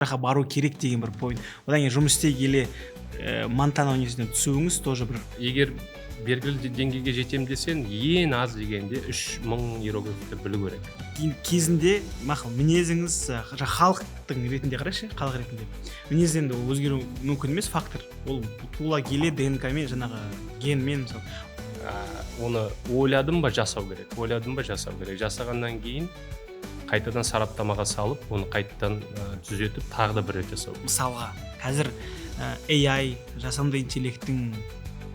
Жаққа бару керек деген бір point. Одан кейін жұмыс істей келе Монтана университетіне түсуіңіз тоже бір. Егер белгілі деңгейге жетемін десең, ең аз дегенде 3000 иероглифті білу керек. Кейін кезінде, мақұл, мінезіңіз, халықтың ретінде қарайықшы, халық ретінде мінез енді ол өзгеру мүмкін емес фактор, ол туыла келе ДНК мен, жаңағы генмен, мысалы. Оны ойладым ба, жасау керек, ойладым ба, жасау керек. Жасағаннан кейін қайтадан сараптамаға салып, оны қайтадан түзетіп, тағы да бір рет жасау. Мысалға, қазір AI, жасанды интеллекттің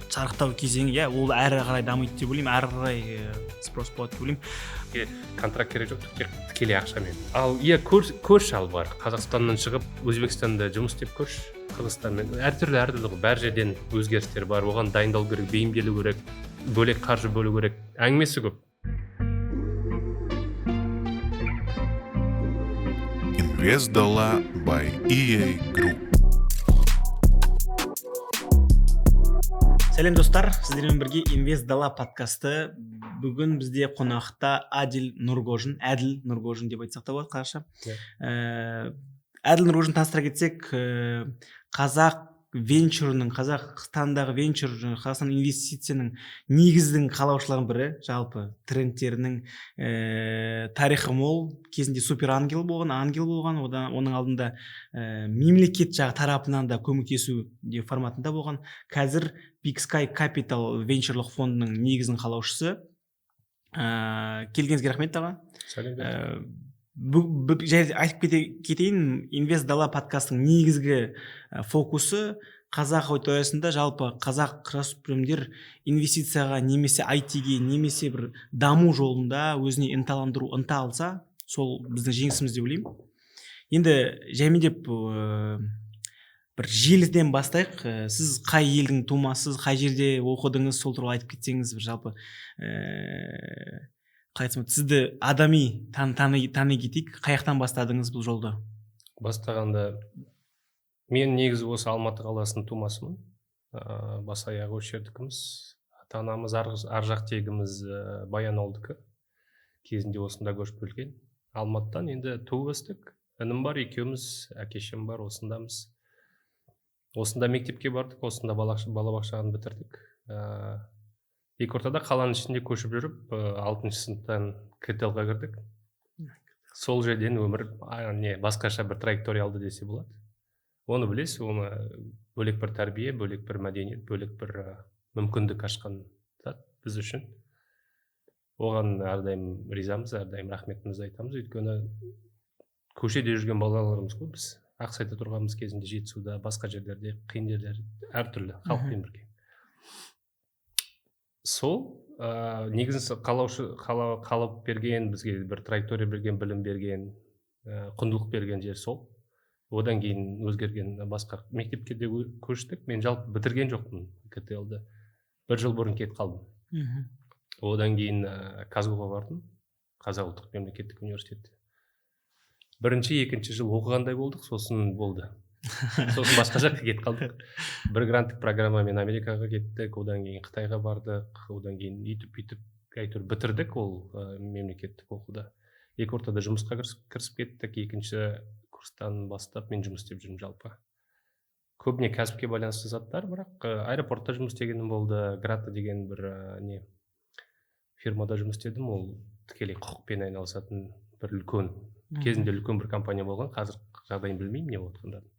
шарықтау кезеңі, иә, ол әрі қарай дамиды деп ойлаймын, әрі қарай спрос болады деп ойлаймын. Контракт керек жоқ, тек тікелей ақшамен. Ал иә, көрші, ал бар Қазақстаннан шығып Өзбекстанда жұмыс істеп көрші, Қырғызстанмен әртүрлі әртүрлі ғой, бәр жерден өзгерістер бар, оған дайындалу керек, бейімделу керек, бөлек қаржы бөлу керек, әңгімесі көп. Инвестдала by EA Group. Сәлем, достар, сіздермен бірге Инвестдала подкасты. Бүгін бізде қонақта Адил Нұрғожин, Әділ Нұрғожин деп айтсақ та болады қазақша. Иә. Әділ Нұрғожин, таныстыра кетсек, қазақ венчурының, Қазақстандағы венчур, Қазақстан инвестицияның негіздің қалаушыларының бірі, жалпы трендтерінің тарихы мол, кезінде супер ангел болған, ангел болған, одан, оның алдында мемлекет жағы тарапынан да көмектесу форматында болған. Қазір Big Sky Capital венчурлық фондының негізін қалаушысы. Келгеніңізге рахмет, аға. Сәлем. Және айтып кетейін, Инвест Дала подкастының негізгі фокусы қазақ аудиториясында, жалпы қазақ жасөспірімдер инвестицияға немесе IT-ге немесе бір даму жолында өзіне ынталандыру, ынта алса, сол біздің жеңісіміз деп ойлаймын. Енді жаймендеп бір желіден бастайық. Сіз қай елдің тумасысыз, қай жерде оқыдыңыз, сол туралы айтып кетсеңіз, бір жалпы, қалай айтсам, сізді адами тани кетейік. Қай жақтан бастадыңыз бұл жолды? Бастағанда мен негізі осы Алматы қаласының тумасымын. Бас аяғы осы жердікіміз. Ата-анамыз ар жақ тегіміз Баянауылдікі. Кезінде осында көшіп келген. Алматыдан енді туып өстік. Інім бар, екеуміз, әке-шешем бар, осындамыз. Осында мектепке бардық, осында балабақшаны бітірдік. Екі ортада қаланың ішінде көшіп жүріп, 6 сыныптан КТЛ-ға кірдік. Сол жерден өмір, басқаша бір траектория алды десе болады. Оны білесіз, оны бөлек бір тәрбие, бөлек бір мәдениет, бөлек бір мүмкіндік ашқан зат біз үшін. Оған әрдайым ризамыз, әрдайым рахметімізді айтамыз. Өйткені көшеде жүрген балаларымыз ғой біз. Ақсайда тұрғанымыз кезінде Жетісуда, басқа жерлерде, қиын жерлер, әртүрлі халықпен бірге. Сол, негізін қалап берген, бізге бір траектория берген, білім берген, құндылық берген жер сол. Одан кейін өзгерген басқа мектепке де көштік. Мен жалпы бітірген жоқпын КТЛ-ді. Бір жыл бұрын кетіп қалдым. Одан кейін КазГУ-ға бардым. Қазақ ұлттық мемлекеттік университетте. Бірінші, екінші жыл оқығандай болдық, сосын болды. Сосын басқа жаққа кетіп қалдық. Бір гранттық программамен Америкаға кеттік, одан кейін Қытайға бардық, одан кейін үйтіп-бүйтіп әйтеуір бітірдік ол мемлекеттік оқуда. Екі ортада жұмысқа кірісіп кеттік. Екінші курстан бастап мен жұмыс істеп жүрмін жалпы. Көбіне кәсіпке байланысты заттар, бірақ аэропортта жұмыс істегенім болды, Грата деген бір фирмада жұмыс істедім. Ол тікелей құқықпен айналысатын бір үлкен, кезінде үлкен бір компания болған, қазір жағдайын білмеймін не болып жатқандарын.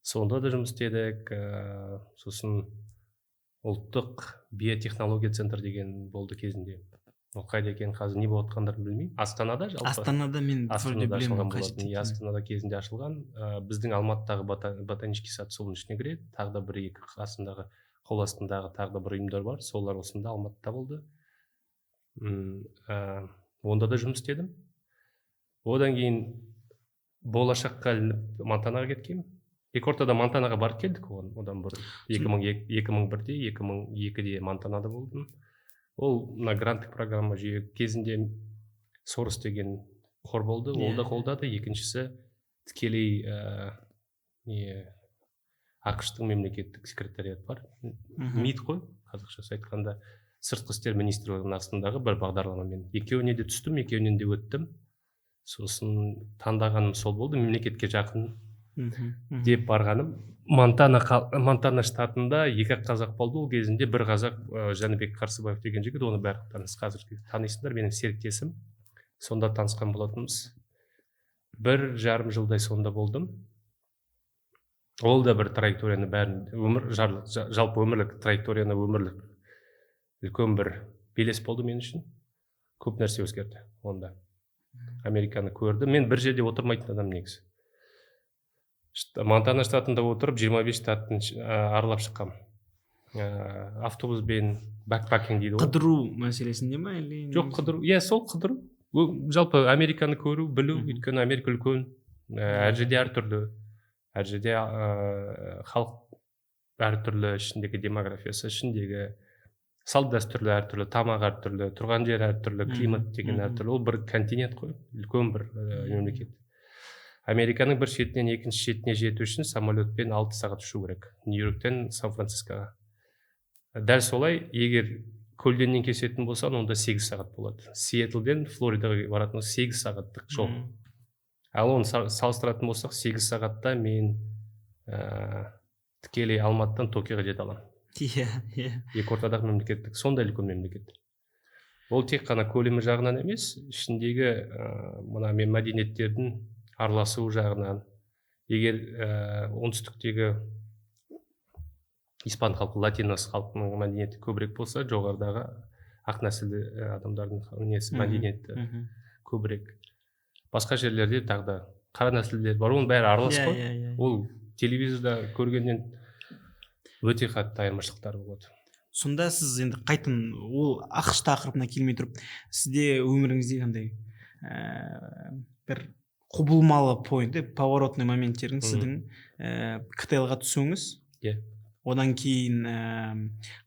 Сонда да жұмыс істедік, сосын ұлттық биотехнология центр деген болды кезінде. Ол қайда екенін, қазір не болып жатқандарын білмеймін. Астанада жалпы. Астанада мен вроде Астанада білемін, ашылған қай болатын. жерде Иә, екенін. Астанада кезінде ашылған. Біздің Алматыдағы ботанический сад соның ішіне кіреді. Тағы да бір екі қасындағы, қол астындағы тағы да бір ұйымдар бар. Солар осында Алматыда болды. Онда да жұмыс істедім. Одан кейін болашаққа ілініп Монтанаға кеткенмін. Екі ортада Монтанаға барып келдік оған. Одан бұрын екі мың бірде, екі мың екіде Монтанада болдым. Ол мына гранттық программа жүйе кезінде Сорос деген қор болды, ол да қолдады. Екіншісі тікелей АҚШ-тың мемлекеттік секретариаты бар. МИД қой, қазақшасы айтқанда, сыртқы істер министрлігінің астындағы бір бағдарламамен. Екеуіне де түстім, екеуінен де өттім. Сосын таңдағаным сол болды, мемлекетке жақын деп барғаным. Монтана штатында екі қазақ болды ол кезінде. Бір қазақ, Жәнібек Қарсыбаев деген жігіт, оны барлықтарыңыз қазір танисыңдар, менің серіктесім. Сонда танысқан болатынбыз. 1,5 жылдай сонда болдым. Ол да бір траекторияны бәрін өмір жалпы өмірлік траекторияны, өмірлік үлкен бір белес болды мен үшін. Көп нәрсе өзгерді онда. Американы көрдім. Мен бір жерде отырмайтын адам негізі. Монтана штатында отырып 25 штаттың аралап шыққанмын. Автобуспен backpacking дейді ғой. Қыдыру мәселесінде ма или? Жоқ, қыдыру, иә, сол қыдыру. Жалпы Американы көру, білу, өйткені Америка үлкен, әр жерде әртүрлі, әр жерде халық әртүрлі, ішіндегі демографиясы, ішіндегі салт дәстүрлі әртүрлі, тамақ әртүрлі, тұрған жер әртүрлі, климат деген әртүрлі. Ол бір континент қой, үлкен бір мемлекет. Американың бір шетінен екінші шетіне жету үшін самолетпен 6 сағат ұшу керек, Нью Йорктен Сан Францискоға. Дәл солай, егер көлденең кесетін болсаң, онда 8 сағат болады. Сиэтлден Флоридаға баратын болса, 8 сағаттық жол. Ал оны салыстыратын болсақ, 8 сағатта мен тікелей Алматыдан Токиоға жете аламын. Иә иә Екі ортадағы мемлекеттік сондай үлкен мемлекет. Ол тек қана көлемі жағынан емес, ішіндегі мына мен мәдениеттердің араласуы жағынан. Егер оңтүстіктегі испан халқы, латинос халқының мәдениеті көбірек болса, жоғарыдағы ақ нәсілді адамдардың несі, мәдениеті көбірек. Басқа жерлерде тағы да қара нәсілділер бар, оның бәрі аралас қой. иә иә Ол телевизорда көргеннен өте қатты айырмашылықтар болады. Сонда сіз енді қайтын ол АҚШ тақырыбына келмей тұрып, сізде өміріңізде қандай бір құбылмалы point, поворотный моменттеріңіз, сіздің КТЛ-ға түсуіңіз, одан кейін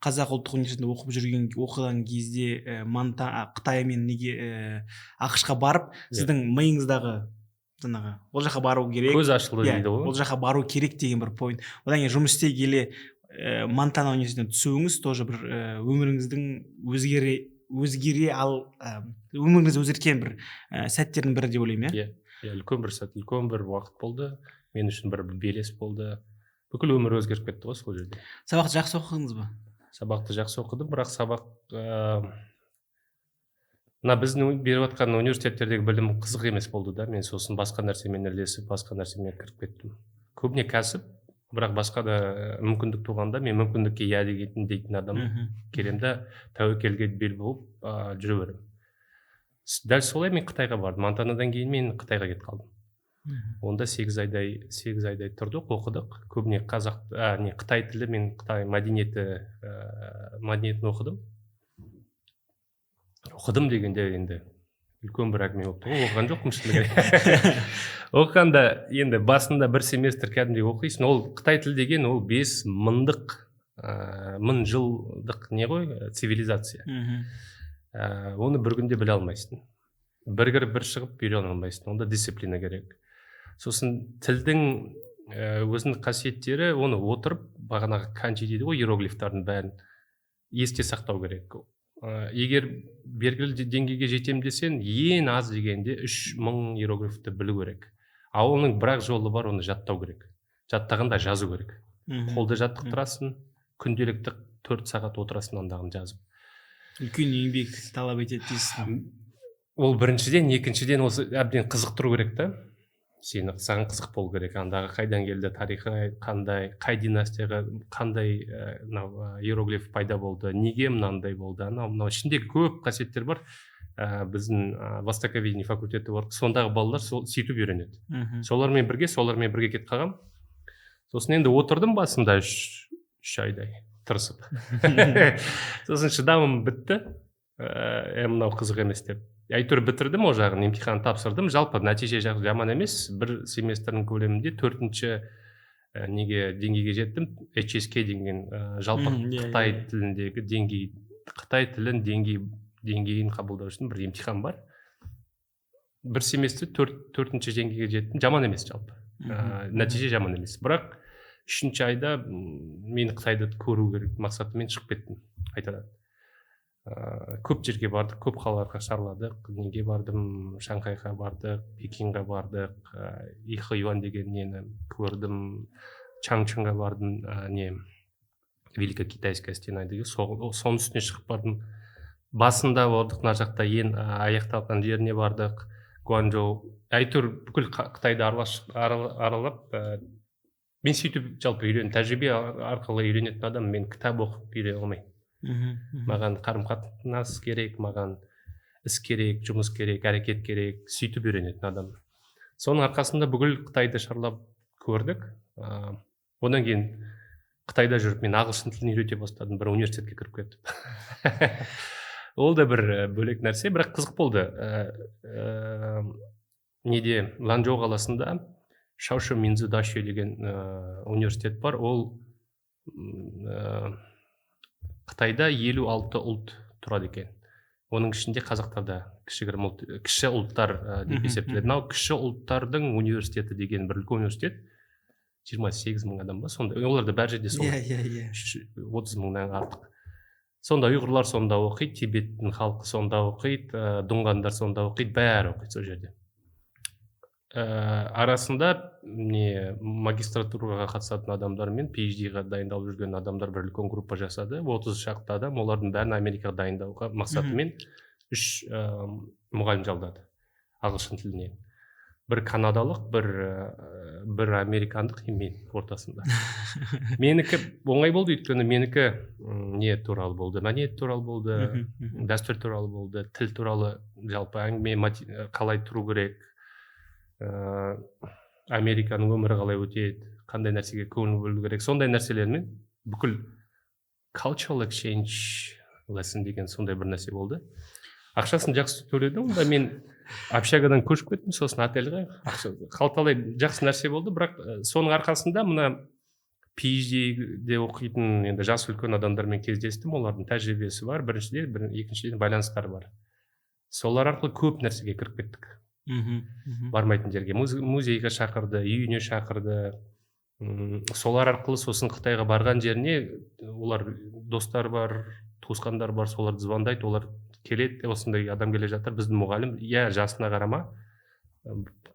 Қазақ ұлттық университетінде оқып жүрген, оқыған кезде Қытай мен неге АҚШ-қа барып, сіздің миыңыздағы жаңағы ол жаққа бару керек, көз ашылды дейді ғой, ол жаққа бару керек деген бір point. Одан кейін жұмыс істей келе Монтана университетіне түсуіңіз тоже бір өміріңіздің өзгере ал өміріңізді өзгерткен бір сәттердің бірі деп ойлаймын, иә. Иә, үлкен бір сәт, үлкен бір уақыт болды мен үшін, бір белес болды. Бүкіл өмір өзгеріп кетті ғой сол жерде. Сабақты жақсы оқыдыңыз ба? Сабақты жақсы оқыдым, бірақ сабақ мына біздің беріп жатқан университеттердегі білім қызық емес болды да. Мен сосын басқа нәрсемен ілесіп, басқа нәрсемен кіріп кеттім. Көбіне кәсіп, бірақ басқа да мүмкіндік туғанда мен мүмкіндікке иә деген дейтін адам келемін да, тәуекелге бел буып жүре беремін. Дәл солай мен Қытайға бардым. Монтанадан кейін мен Қытайға кетіп қалдым. Онда 8 айдай тұрдық, оқыдық. Көбіне қазақ, не, қытай тілі мен қытай мәдениетін оқыдым. Оқыдым дегенде енді үлкен бір әңгіме болып тұр ғой, оқыған жоқпын шыны керек. Оқығанда енді басында бір семестр кәдімгідей оқисың. Ол қытай тілі деген ол 5 мыңдық, мың жылдық не ғой, цивилизация. Оны бір күнде біле алмайсың, бір кіріп, бір шығып үйрене алмайсың, онда дисциплина керек. Сосын тілдің өзінің қасиеттері, оны отырып бағанағы канджи дейді ғой, иероглифтардың бәрін есте сақтау керек. Егер белгілі деңгейге жетемін десең, ең аз дегенде 3000 иероглифті білу керек. Ал оның бір ақ жолы бар: оны жаттау керек. Жаттағанда жазу керек. Қолды жаттықтырасың, күнделікті 4 сағат отырасың андағын жазып. Үлкен еңбек талап етеді дейсіз ғой. Ол біріншіден, екіншіден, осы әбден қызықтыру керек та сені, саған қызық болу керек, андағы қайдан келді, тарихы қандай, қай династияға қандай мынау иероглиф пайда болды, неге мынандай болды, анау мынау ішіндегі көп қасиеттер бар. Біздің востоковедение факультеті бар, сондағы балалар сол сөйтіп үйренеді. Солармен бірге кетіп қалғанмын. Сосын енді отырдым басында үш айдай тырысып, сосын шыдамым бітті, мынау қызық емес деп. Әйтеуір бітірдім ол жағын, емтихан тапсырдым. Жалпы нәтиже жағы жаман емес, бір семестрдің көлемінде төртінші неге, деңгейге жеттім, HSK деген, жалпы қытай тіліндегі деңгей, қытай тілін деңгейін қабылдау үшін бір емтихан бар. Бір семестр төртінші деңгейге жеттім, жаман емес жалпы. Нәтиже жаман емес, бірақ үшінші айда мен Қытайды көру керек мақсатымен шығып кеттім қайтадан. Көп жерге бардық, көп қалаларға шарладық. Неге бардым? Шанхайға бардық, Пекинға бардық, Ихэ деген нені көрдім, Чаңчыңға бардым, не, Великая Китайская стена деген, соның үстіне шығып бардым. Басында болдық, мына жақта ең аяқталған жеріне бардық, Гуанчжоу. Әйтеуір бүкіл Қытайды аралап, мен сөйтіп жалпы үйрен, тәжірибе арқылы үйренетін адам. Мен кітап оқып үйрене алмаймын. Маған қарым қатынас керек, маған іс керек, жұмыс керек, әрекет керек, сөйтіп үйренетін адам. Соның арқасында бүкіл Қытайды шарлап көрдік. Одан кейін Қытайда жүріп мен ағылшын тілін үйрете бастадым, бір университетке кіріп кеттім. Ол да бір бөлек нәрсе, бірақ қызық болды. Неде, Ланчжоу қаласында Шаошу Минзу Дашуе деген университет бар. Ол Қытайда 56 ұлт тұрады екен, оның ішінде қазақтар да кішігірім ұлт, кіші ұлттар деп есептеледі. Мынау кіші ұлттардың университеті деген бір үлкен университет, 28 мың адам ба, сондай, оларда бәр жерде солай. иә иә иә 30 мыңнан артық. Сонда ұйғырлар сонда оқиды, Тибеттің халқы сонда оқиды, дұңғандар сонда оқиды, бәрі оқиды сол жерде. Арасында не, магистратураға қатысатын адамдар мен PhD-ға дайындалып жүрген адамдар бір үлкен группа жасады, 30 шақты адам. Олардың бәрін Америкаға дайындауға мақсатымен үш мұғалім жалдады ағылшын тілінен: бір канадалық, бір американдық и мен ортасында. Менікі оңай болды, өйткені менікі не туралы болды, мәдениет туралы болды, дәстүр туралы болды, тіл туралы, жалпы әңгіме, қалай тұру керек, Американың өмірі қалай өтеді, қандай нәрсеге көңіл бөлу керек, сондай нәрселермен бүкіл cultural exchange lesson деген сондай бір нәрсе болды. Ақшасын жақсы төледі. Онда мен общагадан көшіп кеттім сосын отельға, ақша қалталай жақсы нәрсе болды. Бірақ соның арқасында мына PhD-де оқитын енді жас үлкен адамдармен кездестім. Олардың тәжірибесі бар біріншіден, екіншіден, байланыстары бар. Солар арқылы көп нәрсеге кіріп кеттік. мхм мхм. Бармайтын жерге, музейге шақырды, үйіне шақырды. Солар арқылы сосын Қытайға барған жеріне олар достар бар, туысқандар бар, соларды звондайды, олар келеді: «Осындай адам келе жатыр, біздің мұғалім, иә, жасына қарама,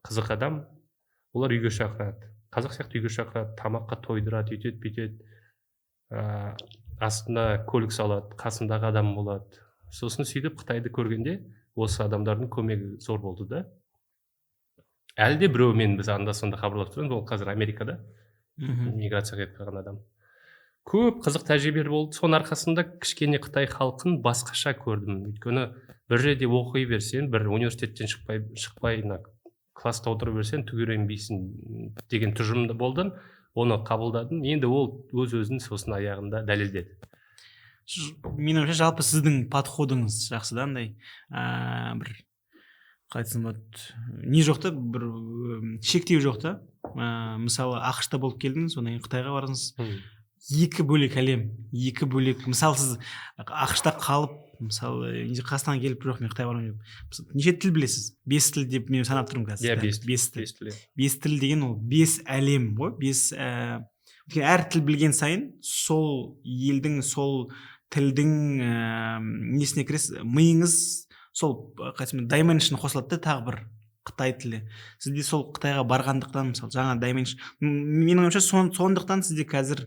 қызық адам». Олар үйге шақырады, қазақ сияқты үйге шақырады, тамаққа тойдырады, өйтеді, бүйтеді, астына көлік салады, қасындағы адам болады. Сосын сөйтіп Қытайды көргенде осы адамдардың көмегі зор болды да. Әлі де біреумен біз анда санда хабарласып тұрамыз, ол қазір Америкада, миграцияға кетіп қалған адам. Көп қызық тәжірибелер болды. Соның арқасында кішкене қытай халқын басқаша көрдім, өйткені бір жерде оқи берсең, бір университеттен шықпай мына класста отыра берсең, түк үйренбейсің деген тұжырымда болдым. Оны қабылдадым. Енді ол өз өзін сосын аяғында дәлелдеді. Менің ойымша, жалпы сіздің подходыңыз жақсы да, андай бір, қалай айтсам болады, не жоқ та, бір шектеу жоқ та. Мысалы, АҚШ-та болып келдіңіз, одан кейін Қытайға бардыңыз, екі бөлек әлем, екі бөлек. Мысалы, сіз АҚШ-та қалып, мысалы, Қазақстанға келіп, жоқ, мен Қытайға барамын деп. Мысалы, неше тіл білесіз? Бес тіл деп мен санап тұрмын қазір. Иә, бес. Бес тіл. Бес тіл, иә. Бес тіл деген ол бес әлем ғой, бес. Өйткені әр тіл білген сайын сол елдің, сол тілдің несіне кіресіз, миыңыз сол, қалай айтсам, dimension қосылады да. Тағы бір қытай тілі сізде сол Қытайға барғандықтан, мысалы, жаңа dimension, менің ойымша, сондықтан сізде қазір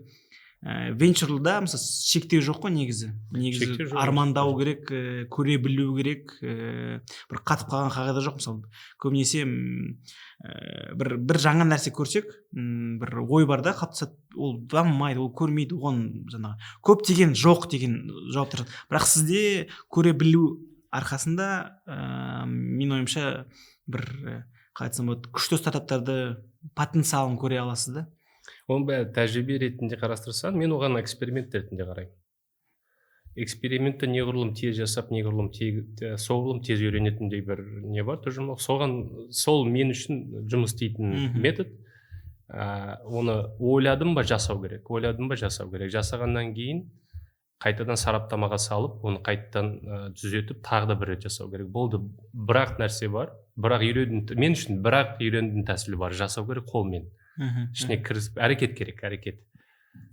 венчурлда, мысалы, шектеу жоқ қой негізі. Шектеу жоқ. Армандау керек, көре білу керек, бір қатып қалған қағида жоқ. Мысалы, көбінесе бір жаңа нәрсе көрсек, бір ой бар да, қалыптасады: ол дамымайды, ол көрмейді, оған жаңағы көптеген жоқ деген жауаптар. Бірақ сізде көре білу арқасында, менің ойымша, бір, қалай айтсам болады, күшті стартаптарды потенциалын көре аласыз да. Оның бәрі тәжірибе ретінде қарастырсаң, мен оған эксперимент ретінде қараймын. Экспериментті неғұрлым тез жасап, неғұрлым соғұрлым тез үйренетіндей бір не бар, тұжырым. Соған сол мен үшін жұмыс істейтін метод. Оны ойладым ба, жасау керек, ойладым ба, жасау керек. Жасағаннан кейін қайтадан сараптамаға салып, оны қайтадан түзетіп, тағы да бір рет жасау керек болды. Бірақ нәрсе бар, бірақ үйрену, мен үшін бірақ үйренудің тәсілі бар: жасау керек қолмен, ішіне кірісіп, әрекет керек, әрекет.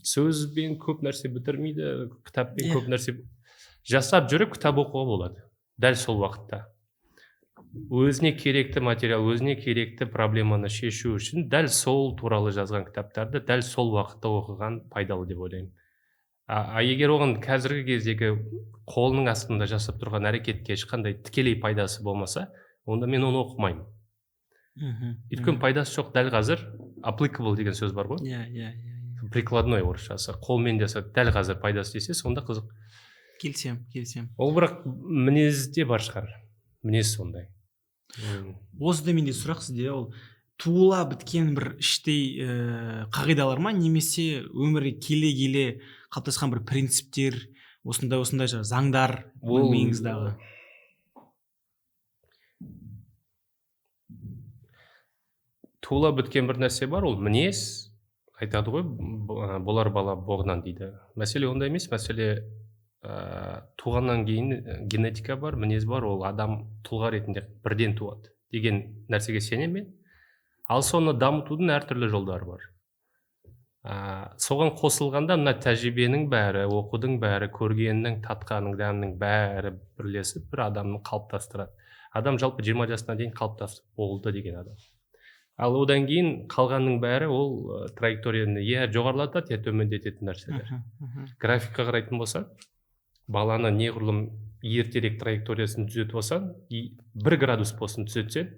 Сөзбен көп нәрсе бітірмейді, кітаппен көп нәрсе. Жасап жүріп кітап оқуға болады. Дәл сол уақытта. Өзіне керекті материал, өзіне керекті проблеманы шешу үшін дәл сол туралы жазған кітаптарды дәл сол уақытта оқыған пайдалы деп ойлаймын. А егер оған қазіргі кездегі қолының астында жасап тұрған әрекетке ешқандай тікелей пайдасы болмаса, онда мен оны оқымаймын. Өйткені пайдасы жоқ дәл қазір. Applicable деген сөз бар ғой. Иә. Прикладной орысшасы. Қолмен жасап дәл қазір пайдасы десе, сонда қызық. Келісемін. Ол бірақ мінезде бар шығар. Мінез сондай. Осыда менде сұрақ сізде, ол туыла біткен бір іштей қағидалар ма, немесе өмірге келе-келе қалыптасқан бір принциптер, осындай заңдар ол миыңыздағы? Туыла біткен бір нәрсе бар, ол мінез. Айтады ғой, болар бала боғынан дейді. Мәселе онда емес, мәселе туғаннан кейін генетика бар, мінез бар, ол адам тұлға ретінде бірден туады деген нәрсеге сенемін мен. Ал соны дамытудың әртүрлі жолдары бар. Соған қосылғанда мына тәжірибенің бәрі, оқудың бәрі, көргеннің, татқанның, дәмнің бәрі бірлесіп бір адамны қалыптастырады. Адам жалпы 20 жасына дейін қалыптасып болды деген адам. Ал одан кейін қалғанның бәрі ол траекторияны я жоғарылатады, я төмендететін нәрселер. Графикқа қарайтын болсаң, баланы неғұрлым ертерек траекториясын түзетіп алсаң, 1 градус болсын түзетсең,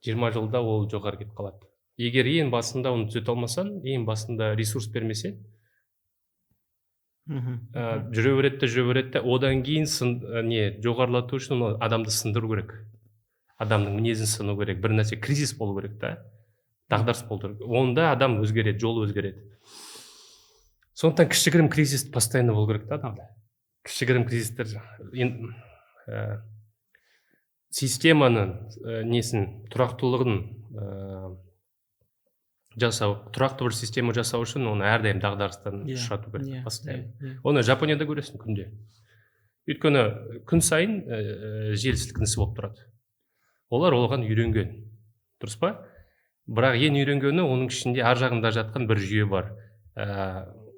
20 жылда ол жоғары кетіп қалады. Егер ең басында оны түзете алмасаң, ең басында ресурс бермесең, жүре береді, одан кейін жоғарылату үшін оны адамды сындыру керек. Адамның мінезін сыну керек, бір нәрсе кризис болу керек та, дағдарыс болу керек. Онда адам өзгереді, жол өзгереді. Сондықтан кішігірім кризис постоянно болу керек та адамда. Кішігірім кризистер системаның несін, тұрақтылығын жасау, тұрақты бір система жасау үшін оны әрдайым дағдарыстан ұшырату керек, постоянно. Оны Жапонияда көресің күнде. Өйткені күн сайын жел сілкінісі болып тұрады. Олар оған үйренген, дұрыс па? Бірақ ең үйренгені оның ішінде ар жағында жатқан бір жүйе бар.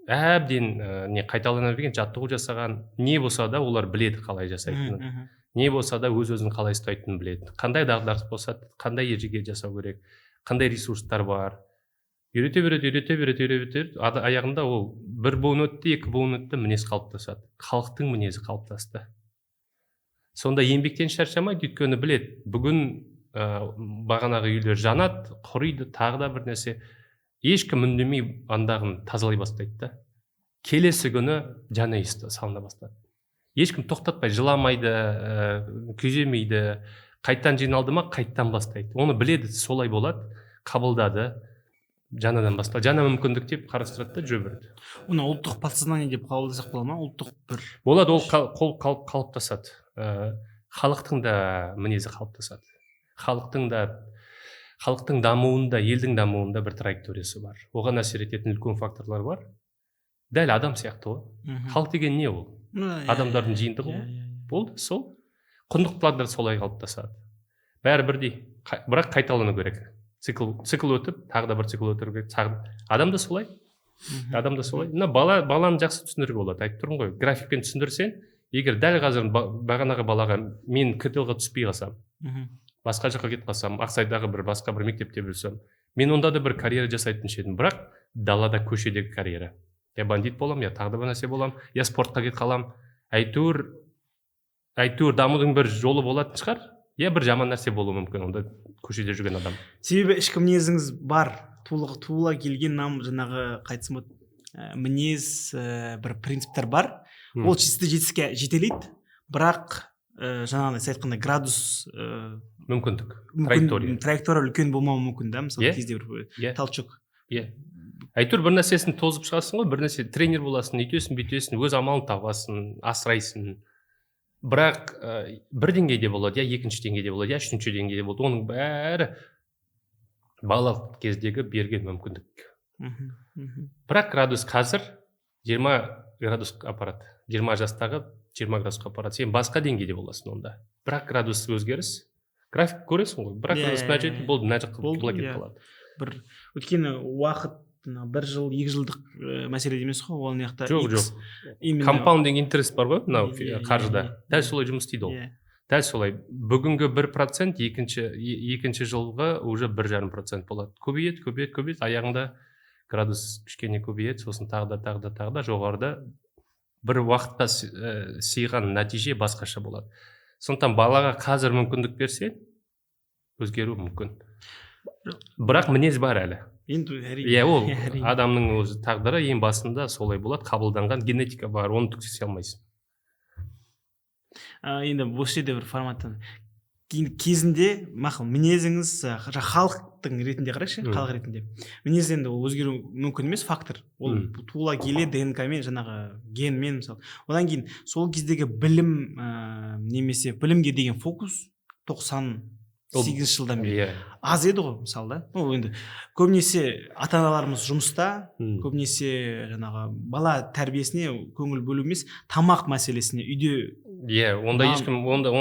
Әбден қайталана берген, жаттығу жасаған, не болса да олар біледі қалай жасайтынын. Не болса да өз-өзін қалай ұстайтынын біледі. Қандай дағдарыс болса, қандай ережеге жасау керек, қандай ресурстар бар. Үйрете береді, аяғында ол бір буын өтті, екі буын өтті, мінез қалыптасады. Халықтың мінезі қалыптасты. Сонда еңбектен шаршамайды, өйткені біледі, бүгін бағанағы үйлер жанады, құриды, тағы да бір нәрсе. Ешкім үндемей андағын тазалай бастайды да. Келесі күні жаңа үй салына бастады. Ешкім тоқтатпай, жыламайды, күйземейді, қайттан жиналды ма, қайттан бастайды. Оны біледі, солай болады, қабылдады, жаңадан бастады, жаңа мүмкіндік деп қарастырады да жүре береді. Оны ұлттық подсознание деп қабылдасақ бола ма? Ұлттық бір болады, ол қалыптасады. Халықтың да мінезі қалыптасады. Халықтың дамуында, елдің дамуында бір траекториясы бар. Оған әсер ететін үлкен факторлар бар. Дәл адам сияқты ғой. Халық деген не ол? Адамдардың жиынтығы ғой. Болды, сол. Құндылықтар да солай қалыптасады. Бәрі бірдей, бірақ қайталану керек. Цикл өтіп, тағы да бір цикл өту керек. Адам да солай. Адам да солай. Мына баланы жақсы түсіндіруге болады. Айтып тұрмын ғой, графикпен түсіндірсең, егер дәл қазір бағанағы балаға мен КТЛ-ға түспей қалсам, басқа жаққа кетіп қалсам, Ақсайдағы бір басқа бір мектепте білсем, мен онда да бір карьера жасайтын едім, бірақ далада көшедегі карьера. Я бандит болам, я тағы да бір нәрсе болам, я спортқа кетіп қалам. Әйтеуір дамудың бір жолы болатын шығар, я бір жаман нәрсе болуы мүмкін онда көшеде жүрген адам. Себебі ішкі мінезіңіз бар, туыла келген нам жаңағы қайтсын болады, мінез, бір принциптер бар. Ол сізді жетістікке жетелейді, бірақ жаңағыдай сіз айтқандай градус мүмкіндік, траектория үлкен болмауы мүмкін да, мысалы кезде бір толчок. Әйтеуір бір нәрсесін тозып шығасың ғой, бір нәрсе тренер боласың, өйтесің, бүйтесің, өз амалын табасың, асырайсың. Бірақ бір деңгейде болады, я екінші деңгейде болады, я үшінші деңгейде болады. Оның бәрі балалық кездегі берген мүмкіндік. Бірақ градус қазір 20 градусқа апарады. 20 жастағы 20 градусқа апарады. Сен басқа деңгейде боласың онда. Бірақ градус өзгеріс. График көресің ғой. Бірақ градус мына жерде болды, мына жаққа былай кетіп қалады. Бір өйткені уақыт Мына бір жыл, 2 жылдық мәселе емес қой ол мына жақта. Жоқ, X жоқ. Именно. Compounding interest бар ғой мынау Иә, иә, қаржыда, дәл солай жұмыс істейді ол. Дәл солай, бүгінгі 1% екінші жылғы уже 1,5% болады. Көбейеді, көбейеді, көбейеді, аяғында градус кішкене көбейеді, сосын тағы да, тағы да, тағы да жоғарыда бір уақытқа сыйған нәтиже басқаша болады. Сондықтан балаға қазір мүмкіндік берсе, өзгеруі мүмкін, бірақ мінез бар әлі. Енді әрине. Иә, ол Әрине. адамның өзі тағдыры ең басында солай болады, қабылданған генетика бар, оны түк істей алмайсың. Енді осы жерде бір форматтан кейін, кезінде, мақұл, мінезіңіз, халықтың ретінде қарайықшы. Халық ретінде мінез енді ол өзгеру мүмкін емес фактор ол. Туыла келе ДНК мен, жаңағы генмен, мысалы. Одан кейін сол кездегі білім, немесе білімге деген фокус 98-жылдан бері аз еді ғой, мысалы, да. Ну енді көбінесе ата аналарымыз жұмыста, көбінесе жаңағы бала тәрбиесіне көңіл бөлу емес, тамақ мәселесіне үйде. Иә, ондай ешкім ондай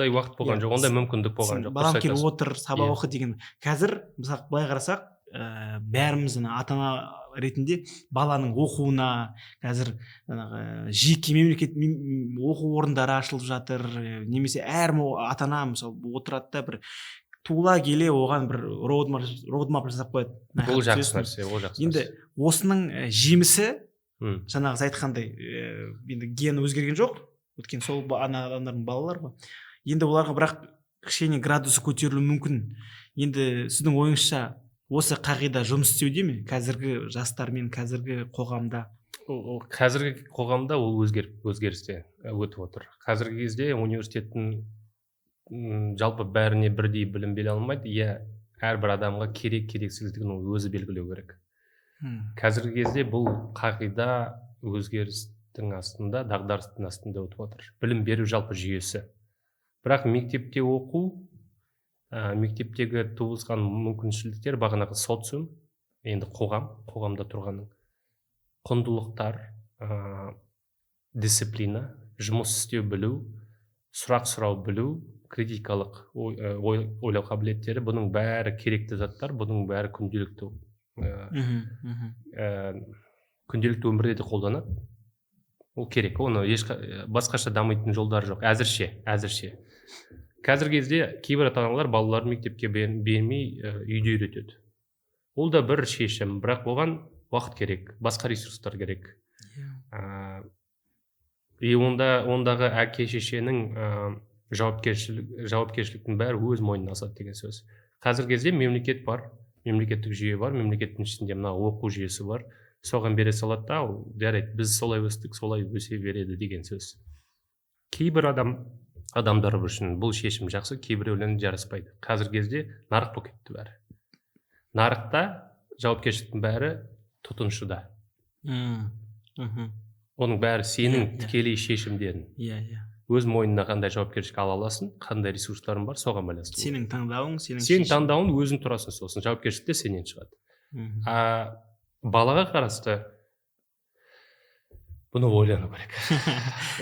уақыт болған жоқ, ондай мүмкіндік болған Сен, жоқ, балам, дұрыс келіп айтасың. отыр, сабақ оқы деген. Қазір, мысалы, былай қарасақ, бәріміз ана ата ана ретінде баланың оқуына қазір жаңағы жеке мемлекет оқу орындары ашылып жатыр, немесе әр ата ана, мысалы, отырады да, бір туыла келе оған бір roadmap жасап қояды. Мына Ол жаққа жақсы түсесің. нәрсе, ол жақсы Енді нәрсе. осының жемісі, жаңағы сіз айтқандай, енді ген өзгерген жоқ, өйткені сол ана адамдардың балалары ғой енді, оларға бірақ кішкене градусы көтерілуі мүмкін. Енді сіздің ойыңызша, осы қағида жұмыс істеуде ме қазіргі жастармен, қазіргі қоғамда? Ол қазіргі қоғамда ол өзгерісте өтіп отыр. Қазіргі кезде университеттің жалпы бәріне бірдей білім бере алмайды, иә. Әрбір адамға керек керексіздігін ол өзі белгілеу керек. Қазіргі кезде бұл қағида өзгерістің астында, дағдарыстың астында өтіп отыр, білім беру жалпы жүйесі. Бірақ мектепте оқу, мектептегі туғызған мүмкіншіліктер, бағанағы социум, енді қоғам, қоғамда тұрғанның құндылықтар, дисциплина, жұмыс істеу білу, сұрақ сұрау білу, критикалық ойлау қабілеттері, бұның бәрі керекті заттар, бұның бәрі күнделікті мхм, мхм. Күнделікті өмірде де қолданады. Ол керек, оны басқаша дамитын жолдары жоқ әзірше. Қазіргі кезде кейбір ата аналар балаларын мектепке бермей, үйде үйретеді. Ол да бір шешім, бірақ оған уақыт керек, басқа ресурстар керек. И ондағы әке шешенің жауапкершіліктің бәрі өз мойнына асады деген сөз. Қазіргі кезде мемлекет бар, мемлекеттік жүйе бар, мемлекеттің ішінде мына оқу жүйесі бар, соған бере салады да, ол жарайды, біз солай өстік, солай өсе береді деген сөз. Кейбір адамдар үшін бұл шешім жақсы, кейбіреулеріне жараспайды. Қазіргі кезде нарық болып кетті бәрі. Нарықта жауапкершіліктің бәрі тұтынушыда. Мм, мхм. Оның бәрі сенің Иә, иә. тікелей шешімдерің. иә иә Өз мойнына қандай жауапкершілік ала аласың, қандай ресурстарың бар, соған байланысты болады. Сенің таңдауың, сенің Сенің шешімің. таңдауың, өзің тұрасың, сосын жауапкершілік те сенен шығады. А балаға қарасты бұны ойлану керек,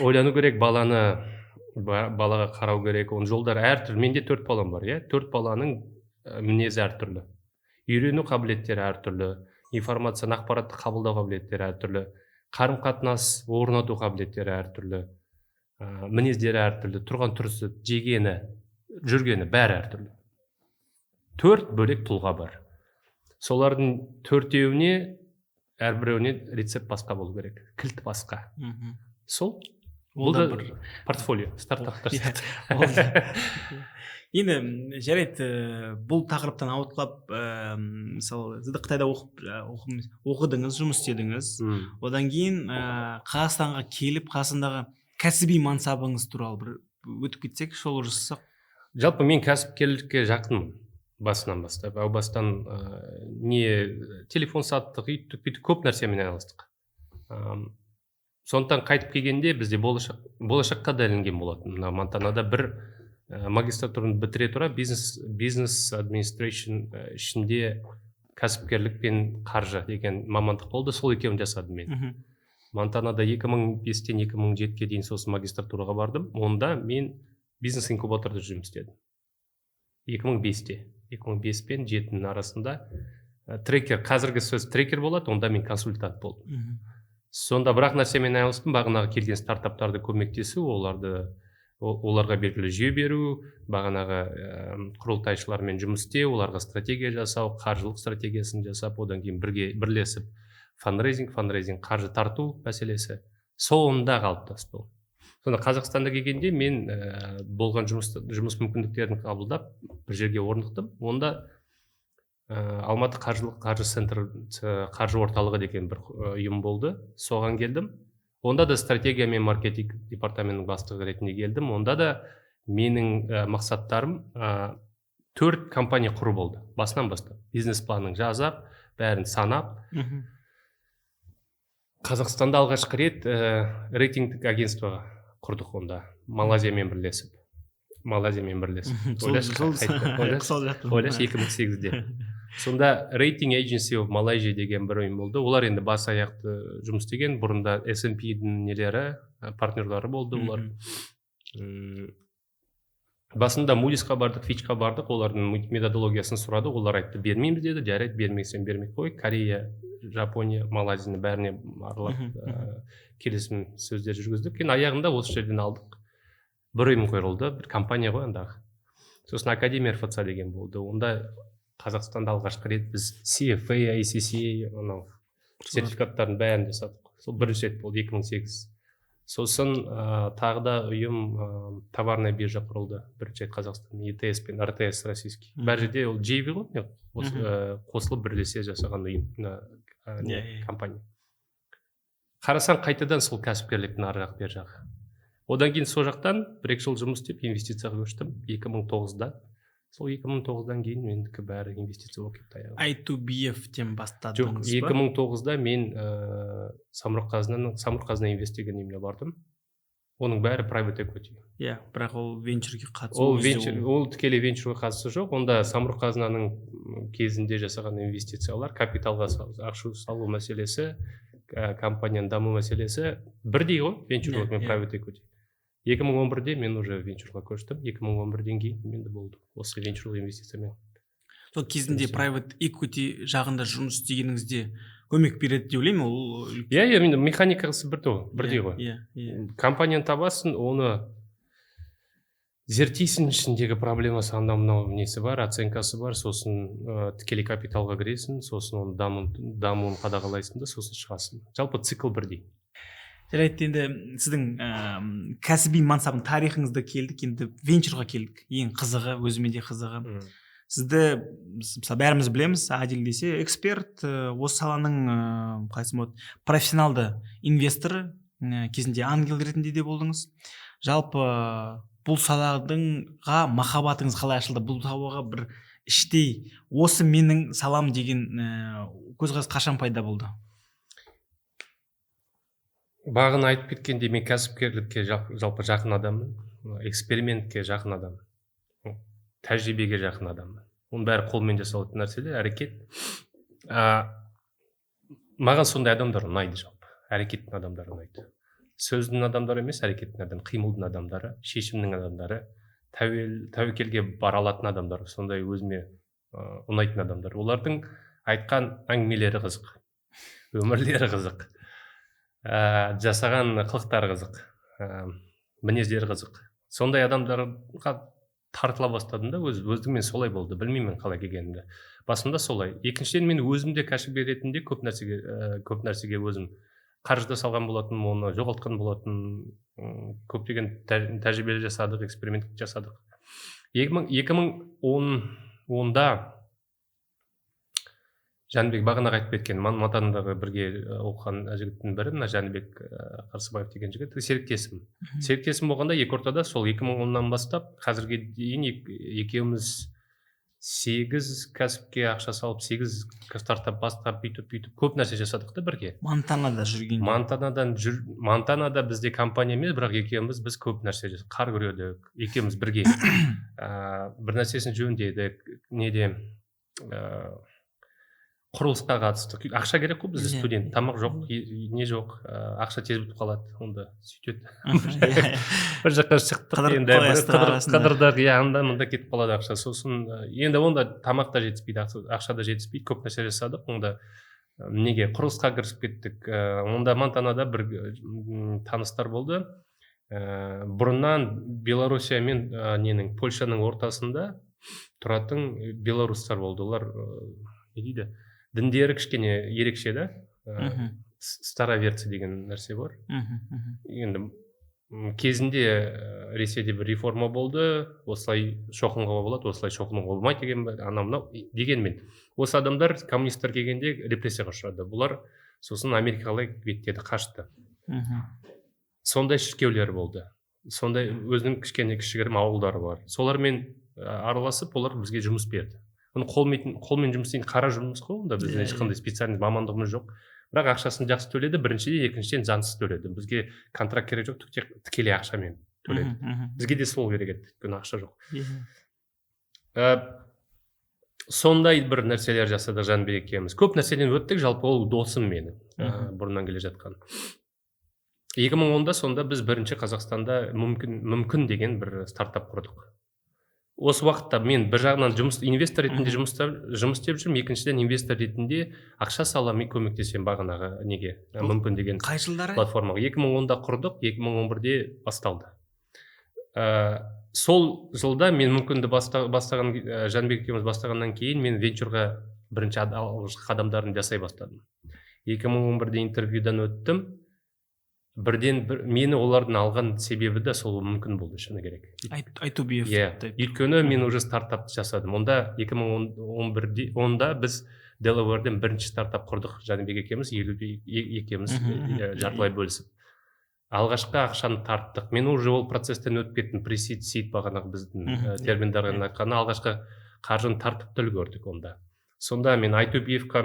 ойлану керек, баланы балаға қарау керек, оның жолдары әртүрлі. Менде төрт балам бар, иә. Төрт баланың мінезі әртүрлі, үйрену қабілеттері әртүрлі, информацияны, ақпаратты қабылдау қабілеттері әртүрлі, қарым қатынас орнату қабілеттері әртүрлі, мінездері әртүрлі, тұрған тұрысы, жегені, жүргені, бәрі әртүрлі. Төрт бөлек тұлға бар. Солардың төртеуіне, әрбіреуіне рецепт басқа болу керек, кілт басқа. Сол. Ол Бұл да да бір портфолио стартаптар Иә, сияқты. ол да. Енді жарайды, бұл тақырыптан ауытқылап, мысалы, сізді Қытайда оқып, оқыдыңыз, жұмыс істедіңіз. Одан кейін Қазақстанға келіп, Қазақстандағы кәсіби мансабыңыз туралы бір өтіп кетсек, шолу жасасақ. Жалпы мен кәсіпкерлікке жақынмын басынан бастап. Әу бастан не телефон саттық, үйттік, бүйттік, көп нәрсемен айналыстық. Сондықтан қайтып келгенде бізде болашаққа да ілінген болатын. Мына Монтанада бір магистратураны бітіре тұра бизнес administration, ішінде кәсіпкерлік пен қаржы деген мамандық болды, сол екеуін жасадым мен. Монтанада 2005-тен 2007-ге дейін, сосын магистратураға бардым. Онда мен бизнес инкубаторда жұмыс істедім. 2005-те, 2005 пен 7-нің арасында. Трекер, қазіргі сөз трекер болады, онда мен консультант болдым. Сонда бір ақ нәрсемен айналыстым: бағанағы келген стартаптарды көмектесу, оларға белгілі жүйе беру, бағанағы құрылтайшылармен жұмыс істеу, оларға стратегия жасау, қаржылық стратегиясын жасап, одан кейін бірге бірлесіп фандрейзинг, қаржы тарту мәселесі сонда қалыптасты ол. Сонда Қазақстанда келгенде мен болған жұмыс мүмкіндіктерін қабылдап, бір жерге орнықтым. Онда Алматы қаржылық қаржы центр, қаржы орталығы деген бір ұйым болды, соған келдім. Онда да стратегия мен маркетинг департаментінің бастығы ретінде келдім. Онда да менің мақсаттарым төрт компания құру болды. Басынан бастап бизнес планын жазап, бәрін санап. Қазақстанда алғашқы рет рейтингтік агентство құрдық онда Малайзиямен бірлесіп, Малайзиямен бірлесіп. Ойлашы, сол. Ойлашы, 2008-де. Сонда Rating Agency of Malaysia деген бір ұйым болды. Олар енді бас аяқты жұмыс істеген, бұрында S&P-дің нелері, партнерлары болды олар. Басында Мудисқа бардық, Фичқа бардық, олардың методологиясын сұрадық. Олар айтты, бермейміз деді. Жарайды, бермесең, бермей қой. Корея, Жапония, Малайзияны бәріне аралап, келісім сөздер жүргіздік. Кейін аяғында осы жерден алдық, бір ұйым құрылды, бір компания ғой андағы. Сосын Академия РФЦ деген болды. Онда Қазақстанда алғашқы рет біз CFA, ACCA, анау сертификаттардың бәрін жасадық. Сол бірінші рет болды, 2008. Сосын тағы да ұйым, товарная биржа құрылды бірінші рет Қазақстан, ЕТС пен РТС российский. Бәр жерде ол JV ғой, не, қосылып, бірлесе жасаған ұйым, мына не, Иә, иә. компания. Қарасаң, қайтадан сол кәсіпкерліктің ар жақ, бер жағы. Одан кейін сол жақтан бір екі жыл жұмыс істеп, инвестицияға көштім 2009-да. Сол 2009-дан кейін мендікі бәрі инвестиция болып кетті аяғы. I2BF-тен Жоқ. бастадыңыз ба? 2009-да мен Самұрық Қазынаның, Самұрық Қазына Инвест деген ұйымына бардым. Оның бәрі private equity. Иә, бірақ ол венчурге қатысу Ол кезде. Венчур, ол тікелей венчурға қатысы жоқ. Онда Самұрық Қазынаның кезінде жасаған инвестициялар, капиталға ақша салу мәселесі, компанияның даму мәселесі бірдей ғой венчурлық пен private equity. 2011-де мен уже венчурға көштім. 2011-ден кейін енді болды, осы венчурлық инвестициямен. Сол кезінде Жұмыс. private equity жағында жұмыс істегеніңізде көмек береді деп ойлаймын ол. Иә, енді механикасы бірдей ғой, бірдей ғой. иә иә Компанияны табасың, оны зерттейсің, ішіндегі проблемасы, анау мынау несі бар, оценкасы бар. Сосын тікелей капиталға кіресің, сосын оның дамуын қадағалайсың да, сосын шығасың. Жалпы цикл бірдей. Жарайды, енді сіздің кәсіби мансабың тарихыңызда келдік, енді венчурға келдік. Ең қызығы, өзіме де қызығы. Сізді біз, мысалы, бәріміз білеміз, Адил десе эксперт, осы саланың, қалай айтсам болады, профессионалды инвесторы, кезінде ангел ретінде де болдыңыз. Жалпы бұл саладыңға махаббатыңыз қалай ашылды? Бұл салаға бір іштей осы менің салам деген көзқарас қашан пайда болды? Бағана айтып кеткендей, мен кәсіпкерлікке жалпы жақын адаммын, экспериментке жақын адаммын, тәжірибеге жақын адаммын. Оның бәрі қолмен жасалатын нәрселер, әрекет. Маған сондай адамдар ұнайды, жалпы әрекеттің адамдары ұнайды. Сөздің адамдары емес, әрекеттің адам, қимылдың адамдары, шешімнің адамдары, тәуекелге бара алатын адамдар. Сондай өзіме ұнайтын адамдар. Олардың айтқан әңгімелері қызық, өмірлері қызық, жасаған қылықтары қызық, мінездері қызық. Сондай адамдарға тартыла бастадым да, өздігімен солай болды. Білмеймін қалай келгенімді, басында солай. Екіншіден, мен өзім де кәсіпкер ретінде көп нәрсеге өзім қаржы да салған болатынмын, оны жоғалтқан болатын. Көптеген тәжірибе жасадық, эксперимент жасадық. 2010-да Жәнібек, бағанағы айтып кеткен Монтанадағы бірге оқыған жігіттің бірі, мына Жәнібек Қарсыбаев деген жігіт серіктесім. Серіктесім болғанда, екі ортада сол 2010-нан бастап қазірге дейін екеуміз сегіз кәсіпке ақша салып, сегіз стартап бастап, бүйтіп бүйтіп көп нәрсе жасадық та бірге. Монтанада жүргенде? Монтанадан жүр, Монтанада бізде компания емес, бірақ екеуміз, біз көп нәрсе жасадық. Қар күредік екеуміз бірге, бір нәрсесін жөндедік, неде, Құрылысқа қатысты ақша керек қой бізде. Иә. Студент, тамақ жоқ, не жоқ, ақша тез бітіп қалады онда, сөйтеді. Иә, иә. Бір жаққа шықтық. Қыдырып Енді бір қоясыздар арасында. Қыдырдық, иә, анда мында кетіп қалады ақша. Сосын енді онда тамақ та жетіспейді, ақша да жетіспейді. Көп нәрсе жасадық онда. Неге құрылысқа кірісіп кеттік. Онда Монтанада бір таныстар болды. Бұрыннан Белоруссия мен ненің, Польшаның ортасында тұратын белорустар болды. Олар не дейді, діндері кішкене ерекше да. Староверцы деген нәрсе бар. мхм, мхм. Енді кезінде Ресейде бір реформа болды, осылай шоқынуға болады, осылай шоқынуға болмайды деген бе, анау мынау. Дегенмен осы адамдар коммунисттер келгенде репрессияға ұшырады. Бұлар сосын Америкаға қалай беттеді, қашты. Сондай шіркеулер болды, сондай өзінің кішкене кішігірім ауылдары бар. Солармен араласып, олар бізге жұмыс берді. Оны қолмен жұмыс істейтін қара жұмыс қой онда, біздің ешқандай специальный мамандығымыз жоқ, бірақ ақшасын жақсы төледі біріншіден, екіншіден, заңсыз төледі. Бізге контракт керек жоқ, тікелей ақшамен төледі. мхм, мхм. Бізге де сол керек еді, өйткені ақша жоқ. Сондай бір нәрселер жасадық. Жәнібек екеуміз көп нәрседен өттік. Жалпы ол досым менің, бұрыннан келе жатқан. 2010-да сонда біз бірінші Қазақстанда Мүмкін деген бір стартап құрдық. Осы уақытта мен бір жағынан жұмыс, инвестор ретінде жұмыс істеп жүрмін, екіншіден, инвестор ретінде ақша саламын, көмектесемін бағанағы неге, Мүмкін деген Қай жылдары? платформаға. 2010-да құрдық, 2011-де басталды. Сол жылда мен Мүмкінді бастаған, Жәнібек екеуміз бастағаннан кейін мен венчурға бірінші алғашқы қадамдарын жасай бастадым. 2011-де интервьюдан өттім. Бірден бір, мені олардың алған себебі де сол Мүмкін болды, шыны керек. Айтубиев. Иә, деп. Өйткені мен уже стартапты жасадым онда. 2011-де, онда біз Делаверден бірінші стартап құрдық, Жәнібек екеуміз, 50 екеуміз, Мхм, мхм. Жартылай бөлісіп. Алғашқы ақшаны тарттық. Мен уже ол процесстен өтіп кеттім, pre-seed, seed, бағанағы біздің терминдермен айтқанда, алғашқы қаржыны тартып та үлгердік онда. Сонда мен Айтубиевқа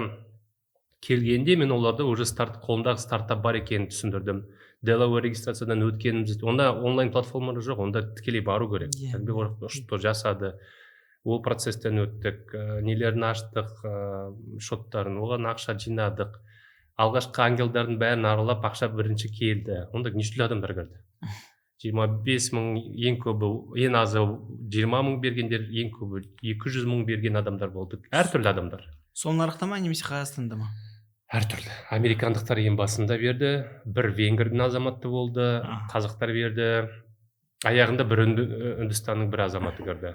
келгенде мен оларды уже қолымдағы стартап бар екенін түсіндірдім, Делавер регистрациядан өткенімізді. Онда онлайн платформалар жоқ, онда тікелей бару керек. Жәнібек ол что жасады, ол процесстен өттік, нелерін аштық, шоттарын, оған ақша жинадық. Алғашқы ангелдардың бәрін аралап, ақша бірінші келді. Онда неше түрлі адамдар кірді: 25 000 ең көбі, ең азы 20 000 бергендер, ең көбі 200 000 берген адамдар болды, әртүрлі адамдар. Сол нарықта ма немесе Қазақстанда ма? Әртүрлі. Американдықтар ең басында берді, бір венгрдің азаматы болды, қазақтар берді, аяғында бір Үндістанның бір азаматы кірді.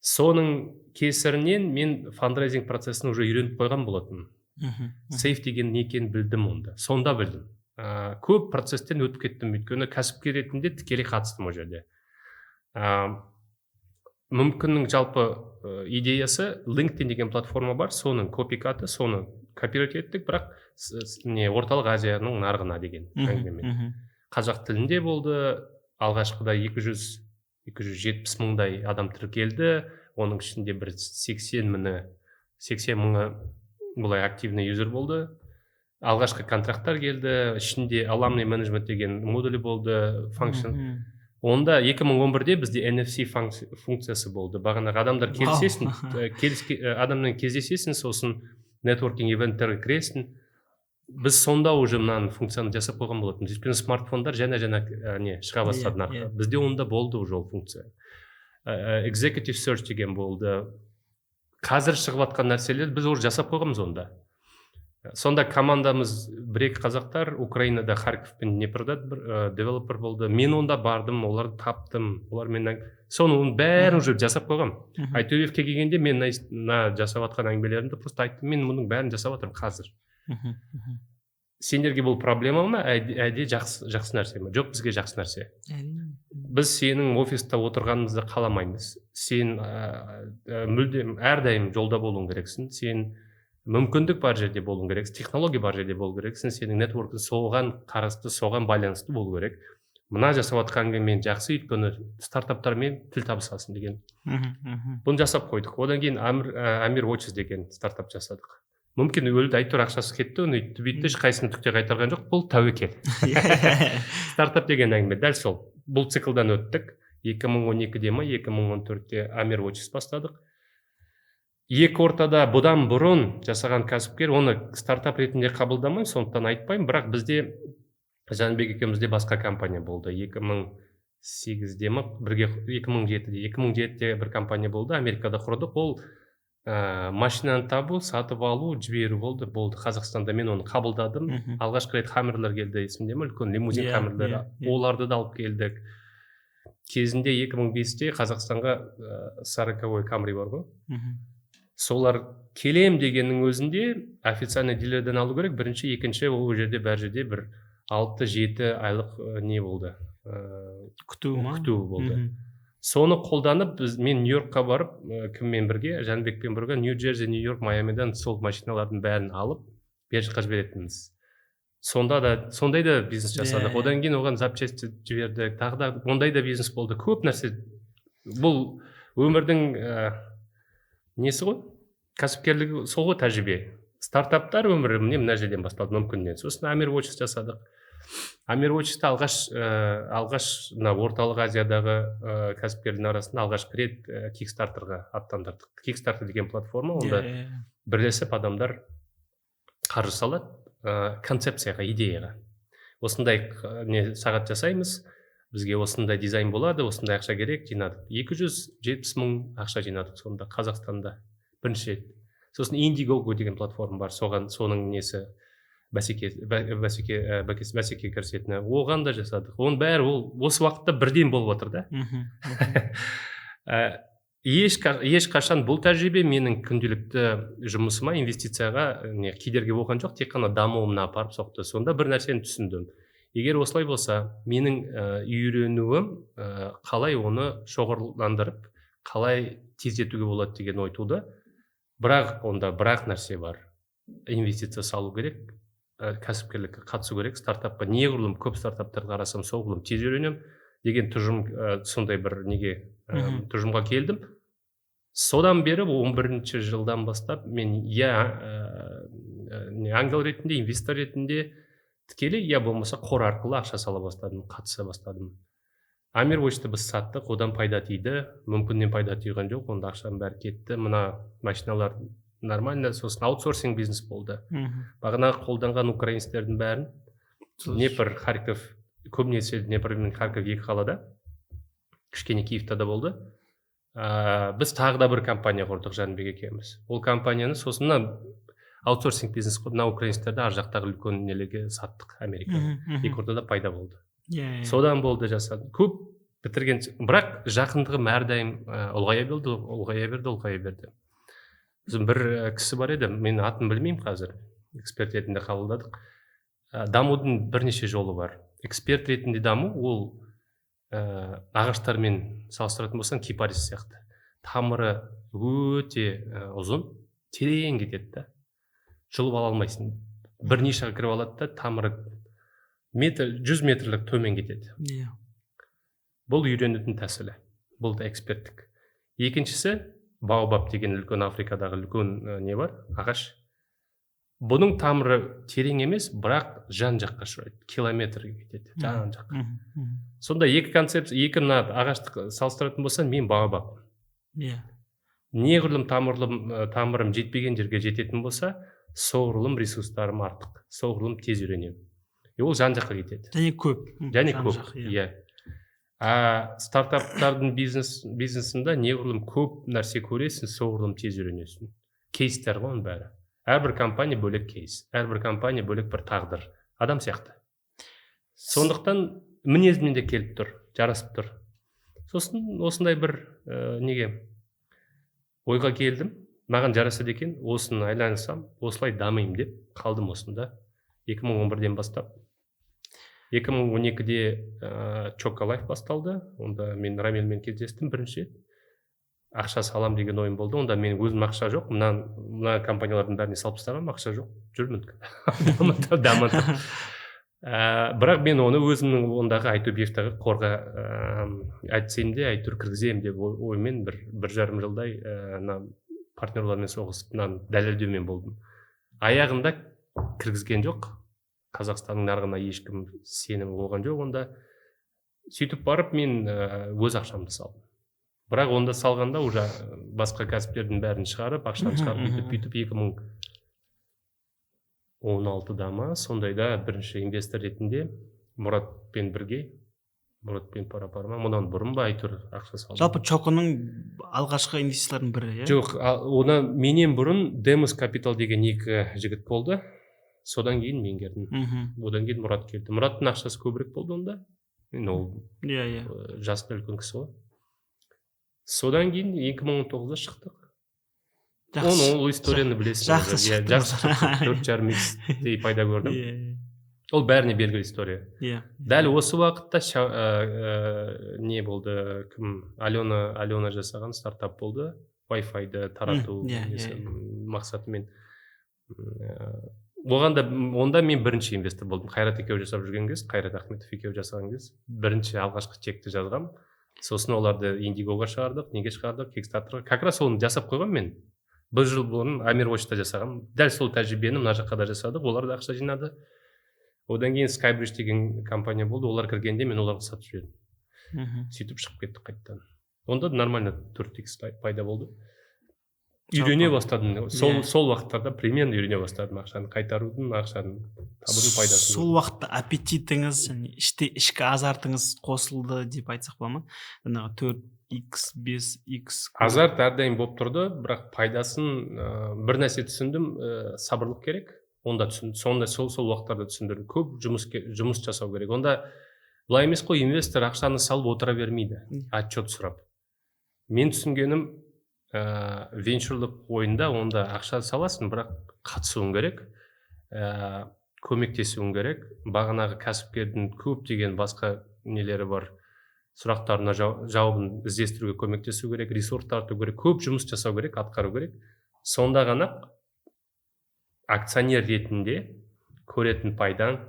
Соның кесірінен мен фандрайзинг процесін уже үйреніп қойған болатынмын. Мхм, мхм. SAFE деген не екенін білдім онда, сонда білдім. Көп процесстен өтіп кеттім, өйткені кәсіпкер ретінде тікелей қатыстым ол жерде. Мүмкіннің жалпы идеясы: LinkedIn деген платформа бар, соның копикаты, соны копировать еттік, бірақ не, Орталық Азияның нарығына деген әңгімемен. Қазақ тілінде болды. Алғашқыда 200 270 мыңдай адам тіркелді, оның ішінде бір 80 мыңы, 80 мыңы былай активный юзер болды. Алғашқы контракттар келді, ішінде alumni management деген модулі болды, function. Онда 2011-де бізде NFC функциясы болды. Бағанағы адамдар келісесің, адаммен кездесесің, сосын нетворкинг ивенттерге кіресің. Біз сонда уже мынаны, функцияны жасап қойған болатынбыз, өйткені смартфондар жаңа жаңа не шыға бастады нарыққа. Бізде онда болды уже ол функция. Executive search деген болды. Қазір шығып жатқан нәрселер біз уже жасап қойғанбыз онда. Сонда командамыз бір екі қазақтар, Украинада, Харьков пен Днепрода бір девелопер болды. Мен онда бардым, оларды таптым, олармен соны, оның бәрін уже жасап қойғанмын. Айтубиевке келгенде мен мына жасап жатқан әңгімелерімді просто айттым: мен мұның бәрін жасап жатырмын қазір. мхм, мхм. Сендерге бұл проблема ма, әлде жақсы нәрсе ме? Жоқ, бізге жақсы нәрсе. Біз сенің офиста отырғанымызды қаламаймыз. Сен мүлдем әрдайым жолда болуың керексің, сен мүмкіндік бар жерде болуың керексің, технология бар жерде болу керексің, сенің нетворкің соған қарасты, соған байланысты болу керек. Мына жасап жатқан әңгімең жақсы, өйткені стартаптармен тіл табысасың деген. мхм, мхм. Бұны жасап қойдық. Одан кейін Амир Watches деген стартап жасадық. Мүмкін өлді, әйтеуір ақшасы кетті, оны өйтті бүйтті, ешқайсысын түк те қайтарған жоқ. Бұл тәуекел, стартап деген әңгіме дәл сол. Бұл циклдан өттік. 2012-де ма, 2014-те Амир Watches бастадық. Екі ортада бұдан бұрын жасаған кәсіпкер, оны стартап ретінде қабылдамаймын, сондықтан айтпаймын, бірақ бізде Жәнібек екеумізде басқа компания болды. 2008-де ма бірге, 2007-де бір компания болды, Америкада құрдық. Ол машинаны табу, сатып алу, жіберу болды. Қазақстанда мен оны қабылдадым. Алғашқы рет Хаммерлер келді, есімде ме, үлкен лимузин Хаммерлер, оларды да алып келдік. Кезінде 2005-те Қазақстанға 40-ой Камри бар ғой, солар келем дегеннің өзінде официальный дилерден алу керек бірінші, екінші ол жерде бәр жерде бір 6-7 айлық не болды, күту ма? Күту болды. Соны қолданып біз, мен Нью-Йоркқа барып, кіммен бірге, Жәнібекпен бірге Нью-Джерси, Нью-Йорк, Майамидан сол машиналардың бәрін алып бер жаққа жіберетінбіз. Сонда да сондай да бизнес жасадық. Одан кейін оған запчасти жібердік, тағы да ондай да бизнес болды. Көп нәрсе, бұл өмірдің несі ғой, кәсіпкерлігі сол ғой, тәжірибе. Стартаптар өмірі міне мына жерден басталды мүмкіннен. Сосын Амир Watches жасадық. Амир Watchesті алғаш мына Орталық Азиядағы кәсіпкерлердің арасында алғашқы рет Kickstarterға аттандырдық. Kickstarter деген платформа, онда бірлесіп адамдар қаржы салады концепцияға, идеяға. Осындай не сағат жасаймыз, бізге осындай дизайн болады, осындай ақша керек, жинадық. 270 мың ақша жинадық сонда Қазақстанда бірінші рет. Сосын Indiegogo деген платформа бар, соған, соның несі бәсеке кірісетіні, оған да жасадық. Оның бәрі ол осы уақытта бірден болып отыр да. Ешқашан бұл тәжірибе менің күнделікті жұмысыма, инвестицияға не кедергі болған жоқ, тек қана дамуымна апарып соқты. Сонда бір нәрсені түсіндім: егер осылай болса, менің үйренуім, қалай оны шоғырландырып, қалай тездетуге болады деген ой туды. Бірақ онда бір-ақ нәрсе бар: инвестиция салу керек, кәсіпкерлікке қатысу керек, стартапқа неғұрлым көп стартаптарды қарасам, соғұрлым тез үйренемін деген тұжырым, сондай бір неге, тұжырымға келдім. Содан бері 11 жылдан бастап мен я не ангел ретінде, инвестор ретінде тікелей, я болмаса қор арқылы ақша сала бастадым, қатыса бастадым. Амир Watchты біз саттық, одан пайда тиді, мүмкіннен пайда тиген жоқ, онда ақшаның бәрі кетті. Мына машиналар нормально. Сосын аутсорсинг бизнес болды. Бағанағы қолданған украинецтердің бәрін Днепр, Харьков, көбінесе Днепр мен Харьков екі қалада, кішкене Киевта да болды. Біз тағы да бір компания құрдық Жәнібек екеуміз. Ол компанияны сосын мына аутсорсинг бизнес қылып, мына украинецтерді ар жақтағы үлкен нелерге саттық, Америкаға. Екі ортада пайда болды. Иә, иә. Содан болды, жасадым көп бітірген, бірақ жақындығым әрдайым ұлғая берді, ұлғая берді, ұлғая берді. Сосын бір кісі бар еді, мен атын білмеймін қазір, эксперт ретінде қабылдадық. Дамудың бірнеше жолы бар. Эксперт ретінде даму ол ағаштармен салыстыратын болсаң, кипарис сияқты, тамыры өте ұзын, терең кетеді да, жұлып ала алмайсың. Бір нишаға кіріп алады да, тамыры метр, 100 метрлік төмен кетеді. Бұл үйренудің тәсілі, бұл да эксперттік. Екіншісі баобаб деген үлкен Африкадағы үлкен не бар, ағаш. Бұның тамыры терең емес, бірақ жан жаққа ұшырайды, километрге кетеді жан жаққа. мхм, мхм. Сонда екі концепция, екі мына ағашты салыстыратын болсаң, мен баобаб. Неғұрлым тамырым жетпеген жерге жететін болса, соғұрлым ресурстарым артық, соғұрлым тез үйренемін, и ол жан жаққа кетеді. Және көп. Және жан көп. Жақ, иә. Иә, а стартаптардың бизнесінде неғұрлым көп нәрсе көресің, соғұрлым тез үйренесің. Кейстер ғой оның бәрі, әрбір компания бөлек кейс, әрбір компания бөлек бір тағдыр, адам сияқты. Сондықтан мінезімен де келіп тұр, жарасып тұр. Сосын осындай бір неге, ойға келдім: маған жарасады екен, осыны айлансам, осылай дамимын деп қалдым осында. 2011-ден бастап, 2012-де Чока Лайф басталды. Онда мен Рамильмен кездестім бірінші рет. Ақша салам деген ойым болды. Онда мен өзім ақша жоқ, мына компаниялардың бәріне салып тастағанмын, ақша жоқ, жүрмін дамытып, дамытып. Бірақ мен оны өзімнің ондағы Айтубиевтағы қорға әйтсем де әйтеуір кіргіземін деп оймен бір жарым жылдай мына партнерлармен соғысып, мынаны дәлелдеумен болдым. Аяғында кіргізген жоқ, Қазақстанның нарығына ешкім сенімі болған жоқ онда. Сөйтіп барып мен өз ақшамды салдым. Бірақ онда салғанда уже басқа кәсіптердің бәрін шығарып, ақшаны шығарып, бүйтіп 2016-да ма, сондайда бірінші инвестор ретінде Мұратпен бірге, Мұратпен пара пар ма, мұнан бұрын ба, әйтеуір ақша салдым. Жалпы Чоконың алғашқы инвестицияларының бірі, иә? Жоқ, одан менен бұрын Демос Капитал деген екі жігіт болды, содан кейін мен келдім. Одан кейін Мұрат келді. Мұраттың ақшасы көбірек болды онда, енді ол иә иә жасында үлкен кісі ғой. Содан кейін 2019-да шықтық. Жақсы. Оны, ол историяны білесің Жақсы уже. Иә, шықтыңыз. Жақсы шықтық. 4,5 икстей пайда көрдім. Ол бәріне белгілі история. Дәл осы уақытта не болды, кім, Алена жасаған стартап болды, Wi-Fi-ды тарату несі, мақсатымен. Оған да, онда мен бірінші инвестор болдым. Қайрат екеуі жасап жүрген кез, Қайрат Ахметов екеуі жасаған кез, бірінші, алғашқы чекті жазғам. Сосын оларды Индигоға шығардық, неге шығардық, Кикстартерға. Как раз оны жасап қойғанмын мен бір жыл бұрын, Амир Watchта жасағанмын. Дәл сол тәжірибені мына жаққа да жасадық, олар да ақша жинады. Одан кейін Skybridge деген компания болды, олар кіргенде мен оларға сатып жібердім. Сөйтіп шығып кеттік қайтадан. Онда нормально 4 икс пайда болды. Үйрене бастадым сол сол уақыттарда примерно үйрене бастадым ақшаны қайтарудың, ақшаны табудың пайдасын. Сол уақытта аппетитіңіз және ішкі азартыңыз қосылды деп айтсақ бола ма, жаңағы 4 икс, 5 икс? Азарт әрдайым болып тұрды, бірақ пайдасын бір нәрсе түсіндім, сабырлық керек онда, түсіндім сонда, сол уақыттарда түсіндім. Көп жұмыс жасау керек. Онда былай емес қой, инвестор ақшаны салып отыра бермейді отчет сұрап. Мен түсінгенім, венчурлық ойында онда ақша саласың, бірақ қатысуың керек, көмектесуің керек. Бағанағы кәсіпкердің көптеген басқа нелері бар, сұрақтарына жауабын іздестіруге көмектесу керек, ресурс тарту керек, көп жұмыс жасау керек, атқару керек. Сонда ғана акционер ретінде көретін пайдаң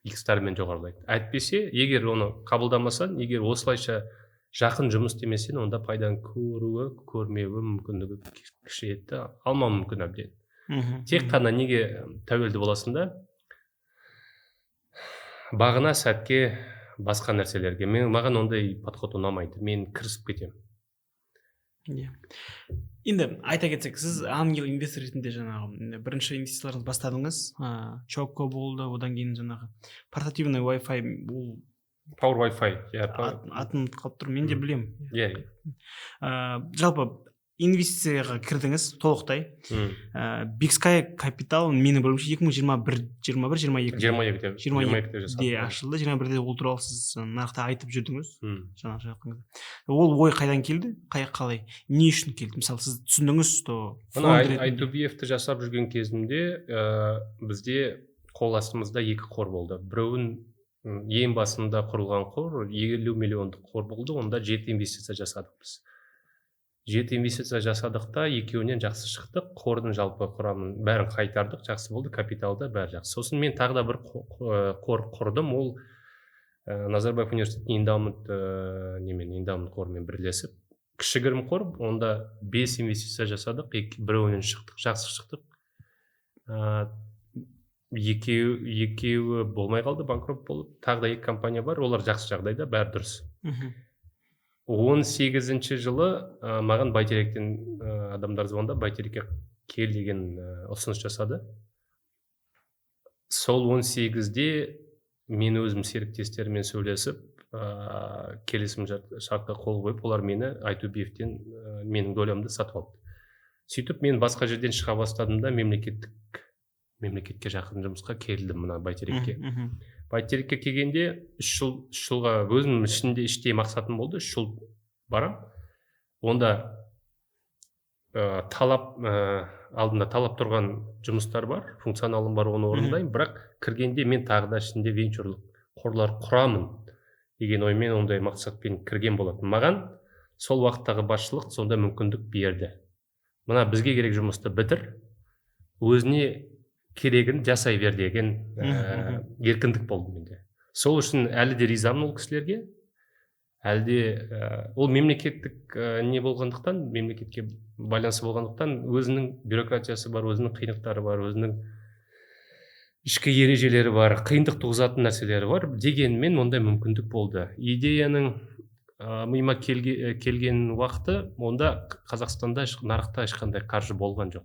икстармен жоғарылайды. Әйтпесе, егер оны қабылдамасаң, егер осылайша жақын жұмыс істемесең, онда пайданың көруі, көрмеуі мүмкіндігі кішірейеді да, алмауы мүмкін әбден. Тек қана неге тәуелді боласың да, бағына, сәтке, басқа нәрселерге. Маған ондай подход ұнамайды, мен кірісіп кетемін. Иә, енді айта кетсек, сіз ангел инвестор ретінде жаңағы бірінші инвестицияларыңызды бастадыңыз, Чоко болды, одан кейін жаңағы портативный Wi-Fi ол. Power Wi-Fi, иә. Атын ұмытып қалып тұрмын мен де, білемін. Иә. Жалпы инвестицияға кірдіңіз толықтай. Big Sky Capital, менің білуімше, 2021, 21, 22. 22-де. 22-де 22-де жасадық. Ашылды, 21-де. Ол туралы сіз нарықта айтып жүрдіңіз жаңағы жақында. Ол ой қайдан келді, қалай, не үшін келді? Мысалы, сіз түсіндіңіз, что Мына фонд ретінде- Айтубиевті жасап жүрген кезімде бізде қол астымызда екі қор болды. Біреуін, ең басында құрылған қор 50 миллиондық қор болды. Онда жеті инвестиция жасадық біз. Жеті инвестиция жасадық та, екеуінен жақсы шықтық. Қордың жалпы құрамын бәрін қайтардық, жақсы болды, капиталда бәрі жақсы. Сосын мен тағы да бір қор құрдым. Ол Назарбаев университетінің эндаумент, немен, эндаумент қорымен бірлесіп, кішігірім қор. Онда бес инвестиция жасадық, біреуінен шықтық, жақсы шықтық. Екеуі болмай қалды, банкрот болып. Тағы да екі компания бар, олар жақсы жағдайда, бәрі дұрыс. 18-ші жылы маған Бәйтеректен адамдар звондап, Бәйтерекке кел деген ұсыныс жасады. Сол 18-де мен өзім серіктестеріммен сөйлесіп, келісім шартқа қол қойып, олар мені Айтубиевтен, менің долямды сатып алды. Сөйтіп мен басқа жерден шыға бастадым да, мемлекетке жақын жұмысқа келдім, мына Бәйтерекке. Бәйтерекке келгенде 3 жыл, 3 жылға өзім ішінде, іштей мақсатым болды: 3 жыл барам. Онда талап, алдында талап тұрған жұмыстар бар, функционалым бар, оны орындаймын. Бірақ кіргенде мен тағы да ішінде венчурлық қорлар құрамын деген оймен, ондай мақсатпен кірген болатын. Маған сол уақыттағы басшылық сондай мүмкіндік берді: мына бізге керек жұмысты бітір, өзіне керегін жасай бер деген еркіндік болды менде. Сол үшін әлі де ризамын ол кісілерге. Әлі де ол мемлекеттік не болғандықтан, мемлекетке байланысы болғандықтан, өзінің бюрократиясы бар, өзінің қиындықтары бар, өзінің ішкі ережелері бар, қиындық туғызатын нәрселері бар. Дегенмен ондай мүмкіндік болды. Идеяның Миыма келген уақыты, онда Қазақстанда нарықта ешқандай қаржы болған жоқ.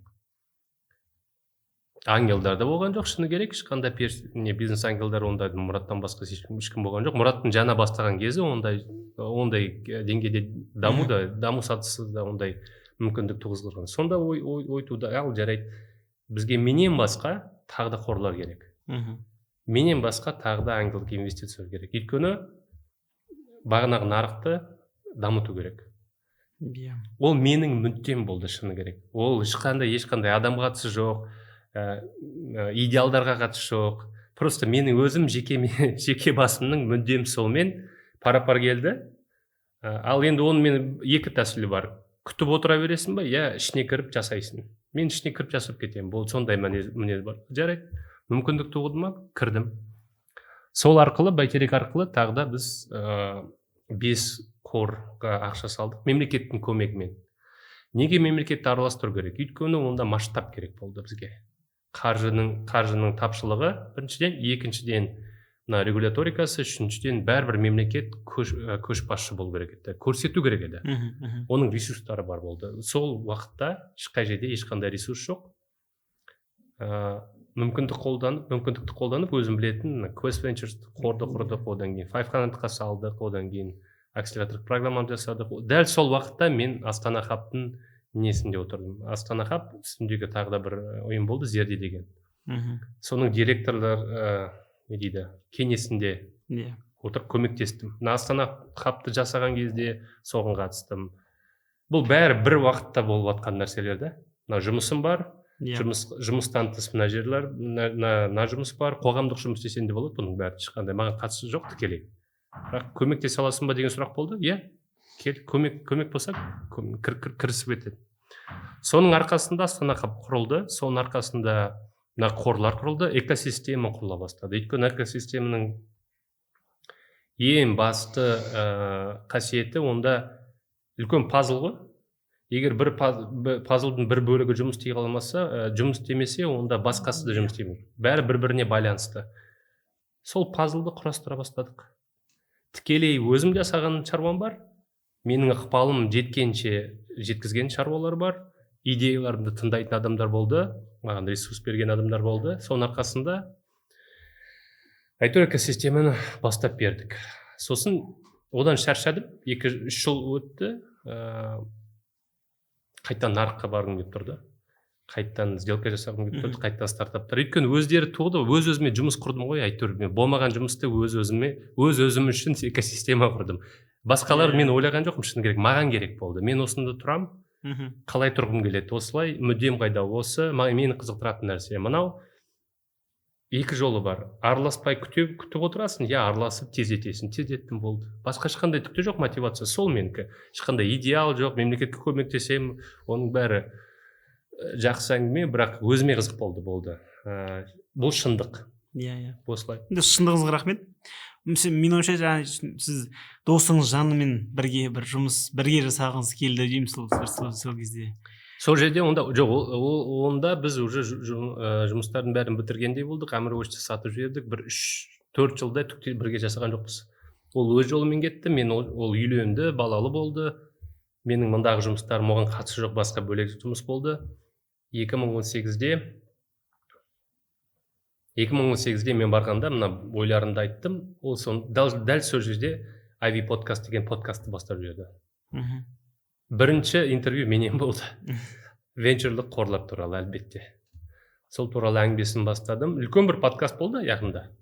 Ангелдар да болған жоқ, шыны керек, ешқандай не бизнес ангелдар, онда Мұраттан басқа ешкім болған жоқ. Мұраттың жаңа бастаған кезі, ондай деңгейде даму да, даму сатысы да ондай мүмкіндік туғызған. Сонда ой туды: ал жарайды, бізге менен басқа тағы да қорлар керек, менен басқа тағы да ангелдік инвестиция керек, өйткені бағанағы нарықты дамыту керек. Ол менің мүддем болды, шыны керек. Ол ешқандай адамға қатысы жоқ, идеалдарға қатысы жоқ, просто менің өзім жеке басымның мүддем солмен пара пар келді. Ал енді оның мен екі тәсілі бар: күтіп отыра бересің ба, я ішіне кіріп жасайсың. Мен ішіне кіріп жасап кетемін, болды, сондай мінез бар. Жарайды, мүмкіндік туғды ма, кірдім. Сол арқылы, Бәйтерек арқылы тағы да біз бес қорға ақша салдық мемлекеттің көмегімен. Неге мемлекетті араластыру керек? Өйткені онда масштаб керек болды бізге. Қаржының тапшылығы біріншіден, екіншіден, мына регуляторикасы, үшіншіден, бәрібір мемлекет көшбасшы болу керек еді, көрсету керек еді. мхм, мхм. Оның ресурстары бар болды. Сол уақытта ешқай жерде ешқандай ресурс жоқ. Мүмкіндікті қолданып, өзім білетін мына Quest Ventures қорды құрдық, одан кейін 500-қа салдық, одан кейін акселераторлық программаны жасадық. Дәл сол уақытта мен Астана Хабтың несінде отырдым. Астана Хаб үстіндегі тағы да бір ұйым болды, Зерде деген. Соның директорлар не дейді, кеңесінде отырып көмектестім. Мына Астана Хабты жасаған кезде соған қатыстым. Бұл бәрі бір уақытта болып жатқан нәрселер да. Мына жұмысым бар, жұмыстан тыс мына жерлер, мына жұмыс бар, қоғамдық жұмыс десең де болады. Бұның бәрі ешқандай маған қатысы жоқ тікелей, бірақ көмектесе аласың ба деген сұрақ болды. Иә, кел, көмек болса, кірісіп кетеді. Соның арқасында Астана Хаб құрылды, соның арқасында мына қорлар құрылды, экосистема құрыла бастады. Өйткені экосистеманың ең басты қасиеті онда үлкен пазл ғой. Егер бір пазлдың бір бөлігі жұмыс істей алмаса, жұмыс істемесе, онда басқасы да жұмыс істемейді. Бәрі бір біріне байланысты. Сол пазлды құрастыра бастадық. Тікелей өзім жасаған шаруам бар, менің ықпалым жеткенше жеткізген шаруалар бар, идеяларымды тыңдайтын адамдар болды, маған ресурс берген адамдар болды. Соның арқасында әйтеуір экосистеманы бастап бердік. Сосын одан шаршадым, 2-3 жыл өтті. Қайтадан нарыққа барғым келіп тұрды, қайтадан сделка жасағым келіп тұрды, қайтадан стартаптар, өйткені өздері туды. Өз өзіме жұмыс құрдым ғой әйтеуір. Мен болмаған жұмысты өз өзіме, өз өзім үшін экосистема құрдым. Басқалар мен ойлаған жоқпын, шыны керек, маған керек болды. Мен осында тұрамын, қалай тұрғым келеді, осылай, мүддем қайда, осы мені қызықтыратын нәрсе мынау. Екі жолы бар: араласпай күтіп отырасың, я араласып тездетесің. Тездеттім, болды. Басқа ешқандай түк те жоқ, мотивация сол менікі, ешқандай идеал жоқ. Мемлекетке көмектесемін, оның бәрі жақсы әңгіме, бірақ өзіме қызық болды, болды. Бұл шындық. иә иә Осылай. Енді шындығыңызға рахмет. Менің ойымша, жаңа сіз досыңыз жанымен бірге бір жұмыс бірге жасағыңыз келді деймін сол бір сол кезде. Сол жерде онда жоқ, онда біз уже жұмыстардың бәрін бітіргендей болдық. Әмір сатып жібердік. Бір 3-4 жылдай түк те бірге жасаған жоқпыз. Ол өз жолымен кетті, мен ол үйленді, балалы болды. Менің мындағы жұмыстарым оған қатысы жоқ, басқа бөлек жұмыс болды. 2018-де мен барғанда мына ойларымды айттым. Ол дәл сол жерде Ivy подкаст деген подкастты бастап жіберді. Бірінші интервью менен болды, венчурлық қорлар туралы, әлбетте, сол туралы әңгімесін бастадым. Үлкен бір подкаст болды яғында,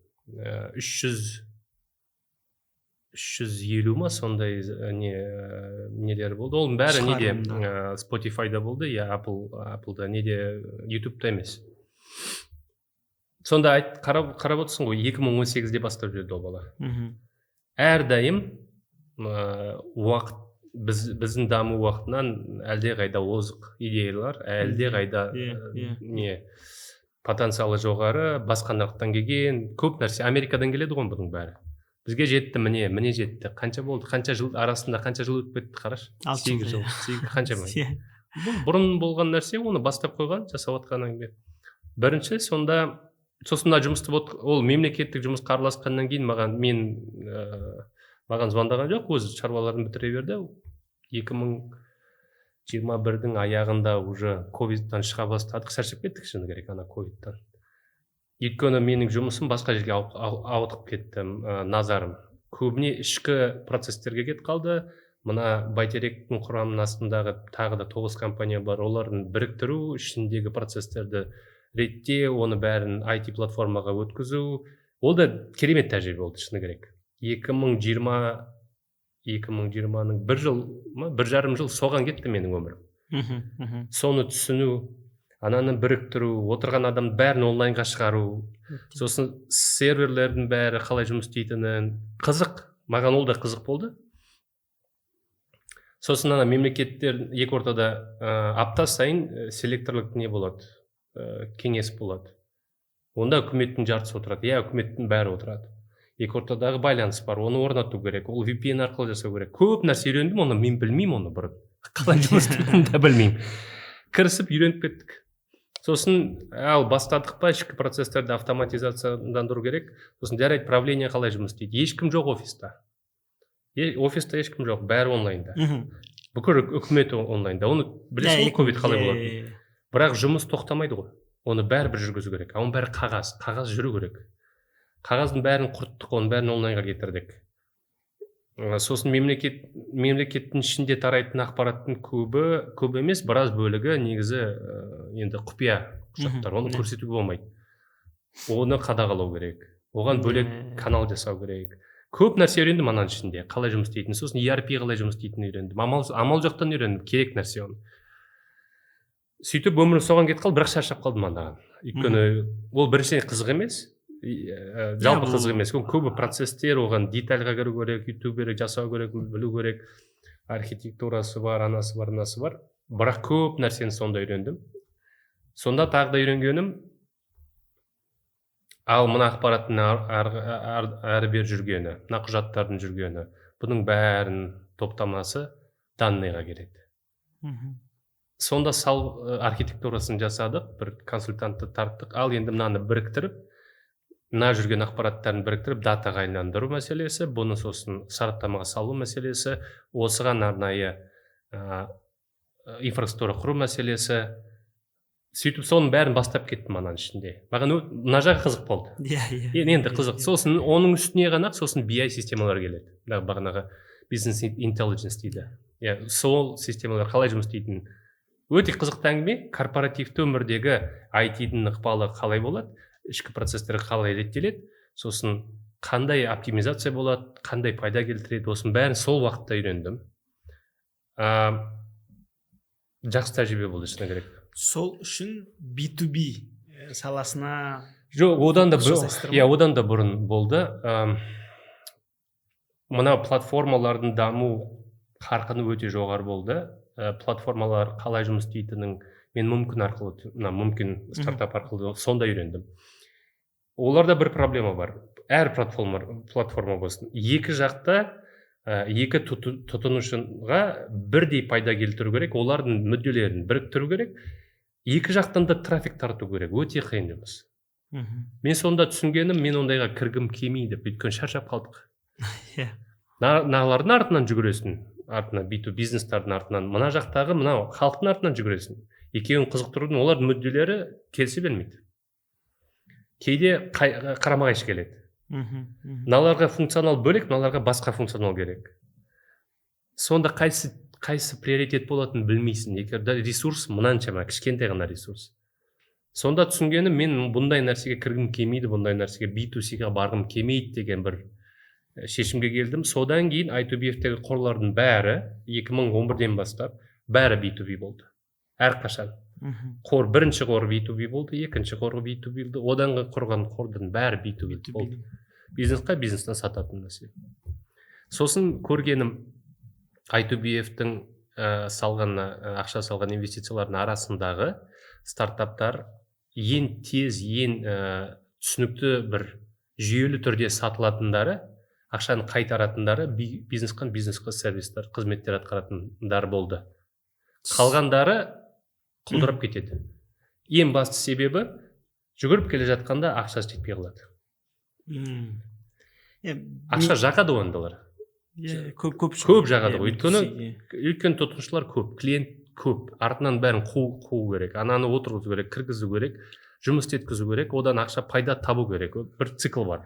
350 ма, сондай не нелер болды. Оның бәрі неде? Шығарылымдар. Spotify-да болды, я Apple'да, неде, Ютубта емес. Сонда айт, қарап отырсың ғой, 2018-де бастап жіберді ол бала. Әрдайым уақыт біздің даму уақытынан әлдеқайда озық идеялар, әлдеқайда Иә, иә. не потенциалы жоғары, басқа нарықтан келген көп нәрсе. Америкадан келеді ғой бұның бәрі, бізге жетті, міне, міне жетті. Қанша болды, қанша жыл арасында, қанша жыл өтіп кетті, қарашы. 6 8 жыл, жыл, 8, қаншама. Бұл бұрын болған нәрсе, оны бастап қойған, жасап жатқан әңгіме бірінші. Сонда сосын мына жұмысты ол мемлекеттік жұмысқа араласқаннан кейін маған мен Маған звондаған жоқ, өзі шаруаларын бітіре берді. 2021-дің аяғында уже ковидтан шыға бастадық, шаршап кеттік, шыны керек, ана ковидтан. Өйткені менің жұмысым басқа жерге ауытқып кетті, назарым көбіне ішкі процесстерге кетіп қалды. Мына Бәйтеректің құрамының астындағы тағы да тоғыз компания бар, олардың біріктіру, ішіндегі процесстерді реттеу, оны бәрін IT платформаға өткізу. Ол да керемет тәжірибе болды, шыны керек. 2020, 2020-ның бір жыл ма, 1,5 жыл соған кетті менің өмірім. мхм мхм Соны түсіну, ананы біріктіру, отырған адамның бәрін онлайнға шығару, сосын серверлердің бәрі қалай жұмыс істейтінін. Қызық, маған ол да қызық болды. Сосын ана мемлекеттер екі ортада апта сайын селекторлық не болады, кеңес болады. Онда үкіметтің жартысы отырады, иә, үкіметтің бәрі отырады. Екі ортадағы байланыс бар, оны орнату керек, ол VPN арқылы жасау керек. Көп нәрсе үйрендім. Оны мен білмеймін, оны бұрын қалай жұмыс істейтінін де білмеймін. Кірісіп үйреніп кеттік. Сосын ал бастадық па, ішкі процесстерді автоматизацияландыру керек. Сосын жарайды, правление қалай жұмыс істейді? Ешкім жоқ офиста. Офиста ешкім жоқ, бәрі онлайнда. Бүкіл үкімет онлайнда. Оны білесің ғой, ковид қалай болатынын. Бірақ жұмыс тоқтамайды ғой, оны бәрібір жүргізу керек. А оның бәрі қағаз, қағаз жүру керек. Қағаздың бәрін құрттық, оның бәрін онлайнға кетірдік. Сосын мемлекеттің ішінде тарайтын ақпараттың көбі, көп емес, біраз бөлігі негізі енді құпия құжаттар, оны көрсетуге болмайды, оны қадағалау керек, оған бөлек канал жасау керек. Көп нәрсе үйрендім ананың ішінде қалай жұмыс істейтінін. Сосын ERP қалай жұмыс істейтінін үйрендім, амал жоқтан үйрендім, керек нәрсе оны. Сөйтіп өмірім соған кетіп қалды. Бірақ шаршап қалдым анаған, өйткені ол біріншіден қызық емес, жалпы қызық емес. Оның көбі процесстер, оған детальға кіру керек, үйту керек, жасау керек, білу керек, архитектурасы бар, анасы бар, мынасы бар. Бірақ көп нәрсені сонда үйрендім. Сонда тағы да үйренгенім, ал мына ақпараттың әрі бері жүргені, мына құжаттардың жүргені, бұның бәрінің топтамасы данныйға келеді. Сонда сал архитектурасын жасадық, бір консультантты тарттық. Ал енді мынаны біріктіріп, мына жүрген ақпараттарын біріктіріп, датаға айландыру мәселесі, бұны сосын сараптамаға салу мәселесі, осыған арнайы инфраструктура құру мәселесі. Сөйтіп соның бәрін бастап кеттім ананың ішінде. Маған мына жағы қызық болды. иә иә Енді қызық. Сосын оның үстіне ғана сосын BI системалар келеді. Мына бағанағы business intelligence дейді, иә, сол системалар қалай жұмыс істейтінін. Өте қызықты әңгіме. Корпоративті өмірдегі IT-дің ықпалы қалай болады, ішкі процесстер қалай реттеледі, сосын қандай оптимизация болады, қандай пайда келтіреді, осының бәрін сол уақытта үйрендім. Жақсы тәжірибе болды, шыны керек. Сол үшін B2B саласына Жоқ, одан да фокус жасайсыздар ма? Иә, одан да бұрын болды. Мына платформалардың даму қарқыны өте жоғары болды. Платформалар қалай жұмыс істейтінін мен Мүмкін арқылы, мына Мүмкін стартап арқылы сонда үйрендім. Оларда бір проблема бар: әр платформа болсын, екі жақта екі тұтынушыға бірдей пайда келтіру керек, олардың мүдделерін біріктіру керек, екі жақтан да трафик тарту керек. Өте қиын жұмыс. Мен сонда түсінгенім, мен ондайға кіргім келмейді, өйткені шаршап қалдық. Мыналардың артынан жүгіресің, артынан, B2 бизнестардың артынан, мына жақтағы мынау халықтың артынан жүгіресің. Екеуін қызықтырудың, олардың мүдделері келісе бермейді, кейде қарама қайшы келеді. мхм, мхм. Мыналарға функционал бөлек, мыналарға басқа функционал керек. Сонда қайсы приоритет болатынын білмейсің. Егер да ресурс мынаншама кішкентай ғана ресурс. Сонда түсінгенім, мен бұндай нәрсеге кіргім келмейді, бұндай нәрсеге, B2C-ға барғым келмейді деген бір шешімге келдім. Содан кейін I2BF-тегі қорлардың бәрі 2011-ден бастап бәрі B2B болды әрқашан. Қор, бірінші қор B2B болды, екінші қор B2B болды, одан құрған қордың бәрі B2B B2B. болды. Бизнесқа, бизнестен сататын нәрсе. Сосын көргенім, I2BF-тің салған ақша салған инвестициялардың арасындағы стартаптар ең тез, ең түсінікті, бір жүйелі түрде сатылатындары, ақшаны қайтаратындары бизнесқа сервистер, қызметтер атқаратындар болды. Қалғандары құлдырап кетеді. Ең басты себебі, жүгіріп келе жатқанда ақшасы жетпей қалады. Ақша жақады ондайлар. Иә, көп көп Көп жағады ғой, өйткені тұтынушылар көп, клиент көп, артынан бәрін қуу керек, ананы отырғызу керек, кіргізу керек, жұмыс істеткізу керек, одан ақша пайда табу керек. Бір цикл бар.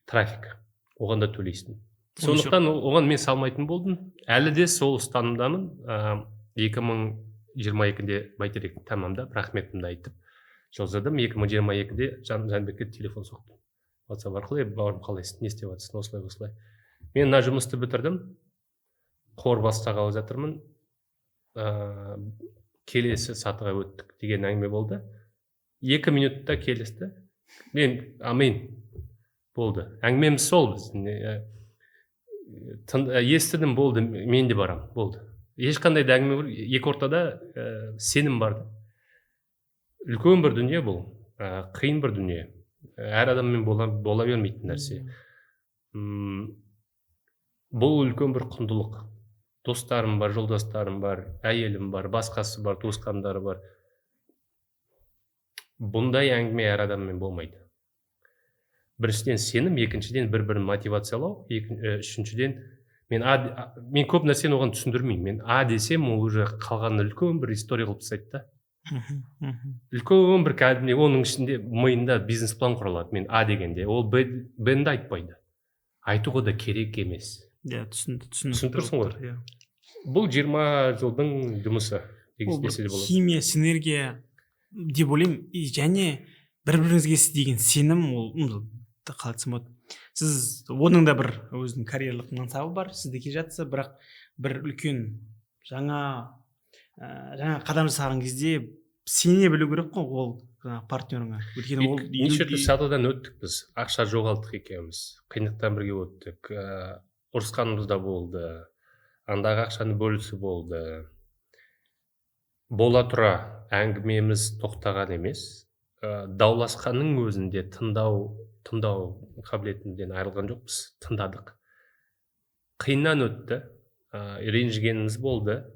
Трафик. Оған да төлейсің. Сондықтан оған мен салмайтын болдым. Әлі де сол ұстанымдамын. 2022-де Бәйтеректі тәмамдап, рахметімді айтып жаздым. 2022-де Жәнібекке телефон соқтым. WhatsApp арқылы: «Бауырым, қалайсың, не істеп жатырсың?» Осылай, осылай. Мен мына жұмысты бітірдім, қор бастағалы жатырмын, келесі сатыға өттік деген әңгіме болды. 2 минутта келісті. Мен амин болды. Әңгімеміз сол біздің. Естідім, болды, мен де барам, болды. Ешқандай да әңгіме, екі ортада сенім бар. Үлкен бір дүние бұл, қиын бір дүние. Әр адаммен бола бермейтін нәрсе. Бұл үлкен бір құндылық. Достарым бар, жолдастарым бар, әйелім бар, басқасы бар, туысқандары бар. Бұндай әңгіме әр адаммен болмайды. Біріншіден сенім, екіншіден бір бірін мотивациялау, үшіншіден мен көп нәрсені оған түсіндірмеймін. Мен А десем, ол уже қалғанын үлкен бір история қылып тастайды да. Үлкен бір кәдімгідей оның ішінде, миында бизнес план құралады. Мен А дегенде ол Б, Б-ні де айтпайды. Айтуға да керек емес. Иә, түсінді, түсінікті. Түсініп тұрсың ғой? Иә. Бұл 20 жылдың жұмысы Ол бір десе де болады. химия, синергия деп ойлаймын. И және бір біріңізге деген сенім, ол қалай айтсам болады, сіз оның да бір өзінің карьерлік мансабы бар, сізде келе жатса, бірақ бір үлкен жаңа қадам жасаған кезде сене білу керек қой ол жаңағы партнеріңа, өйткені ол Неше түрлі сатыдан өттік біз, ақша жоғалттық екеуміз, қиындықтан бірге өттік, ұрысқанымыз да болды, андағы ақшаны бөлісу болды. Бола тұра әңгімеміз тоқтаған емес. Дауласқанның өзінде тыңдау қабілетінен айырылған жоқпыз, тыңдадық. Қиыннан өтті, ренжігеніміз болды.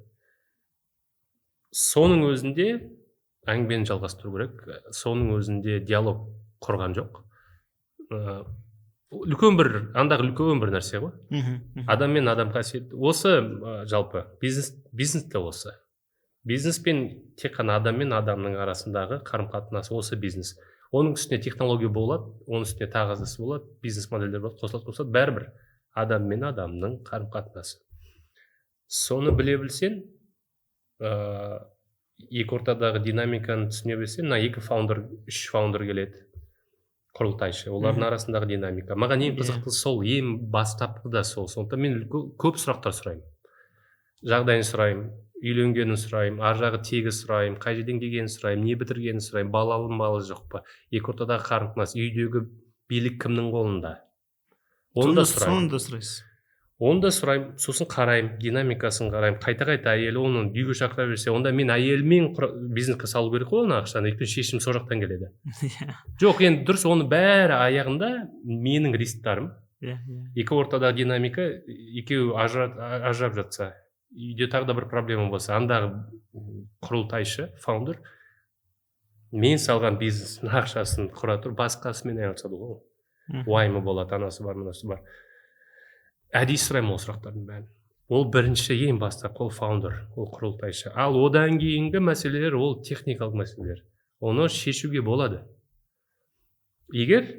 Соның өзінде әңгімені жалғастыру керек, соның өзінде диалог құрған жоқ. Үлкен бір, андағы үлкен бір нәрсе ғой. мхм, мхм. Адам мен адам қасиет осы, жалпы бизнес те осы. Бизнеспен тек қана адам мен адамның арасындағы қарым қатынас осы бизнес. Оның үстіне технология болады, оның үстіне тағысы болады, бизнес модельдер болады, қосылады, қосылады, бәрібір адам мен адамның қарым қатынасы. Соны біле білсең, екі ортадағы динамиканы түсіне білсең, мына екі фаундер, үш фаундер келеді, құрылтайшы, олардың арасындағы динамика. Маған ең қызықты сол, ең бастапқы да сол. Сондықтан мен көп сұрақтар сұраймын. Жағдайын сұраймын, үйленгенін сұраймын, ар жағы тегі сұраймын, қай жерден келгенін сұраймын, не бітіргенін сұраймын, балалы ма, бала жоқ па, екі ортадағы қарым-қатынас, үйдегі билік кімнің қолында. Оны да сұраймын. Соны да сұрайсыз. Оны да сұраймын, сосын қараймын, динамикасын қараймын. Қайта-қайта әйелі оны үйге шақыра берсе, онда мен әйеліммен бизнеске салу керек қой оны ақшаны, өйткені шешім сол жақтан келеді. Жоқ, енді дұрыс, оны бәрі аяғында менің рисктарым. Иә, иә. Екі ортадағы динамика, екеуі ажырап жатса, үйде тағы да бір проблема болса, андағы құрылтайшы, фаундер, мен салған бизнестің ақшасын құра тұрып, басқасымен айналысады ғой. Уайымы болады, анасы бар, мынасы бар. Әдейі сұраймын ол сұрақтардың бәрін. Ол бірінші, ең бастапқы ол фаундер, ол құрылтайшы. Ал одан кейінгі мәселелер ол техникалық мәселелер. Оны шешуге болады. Егер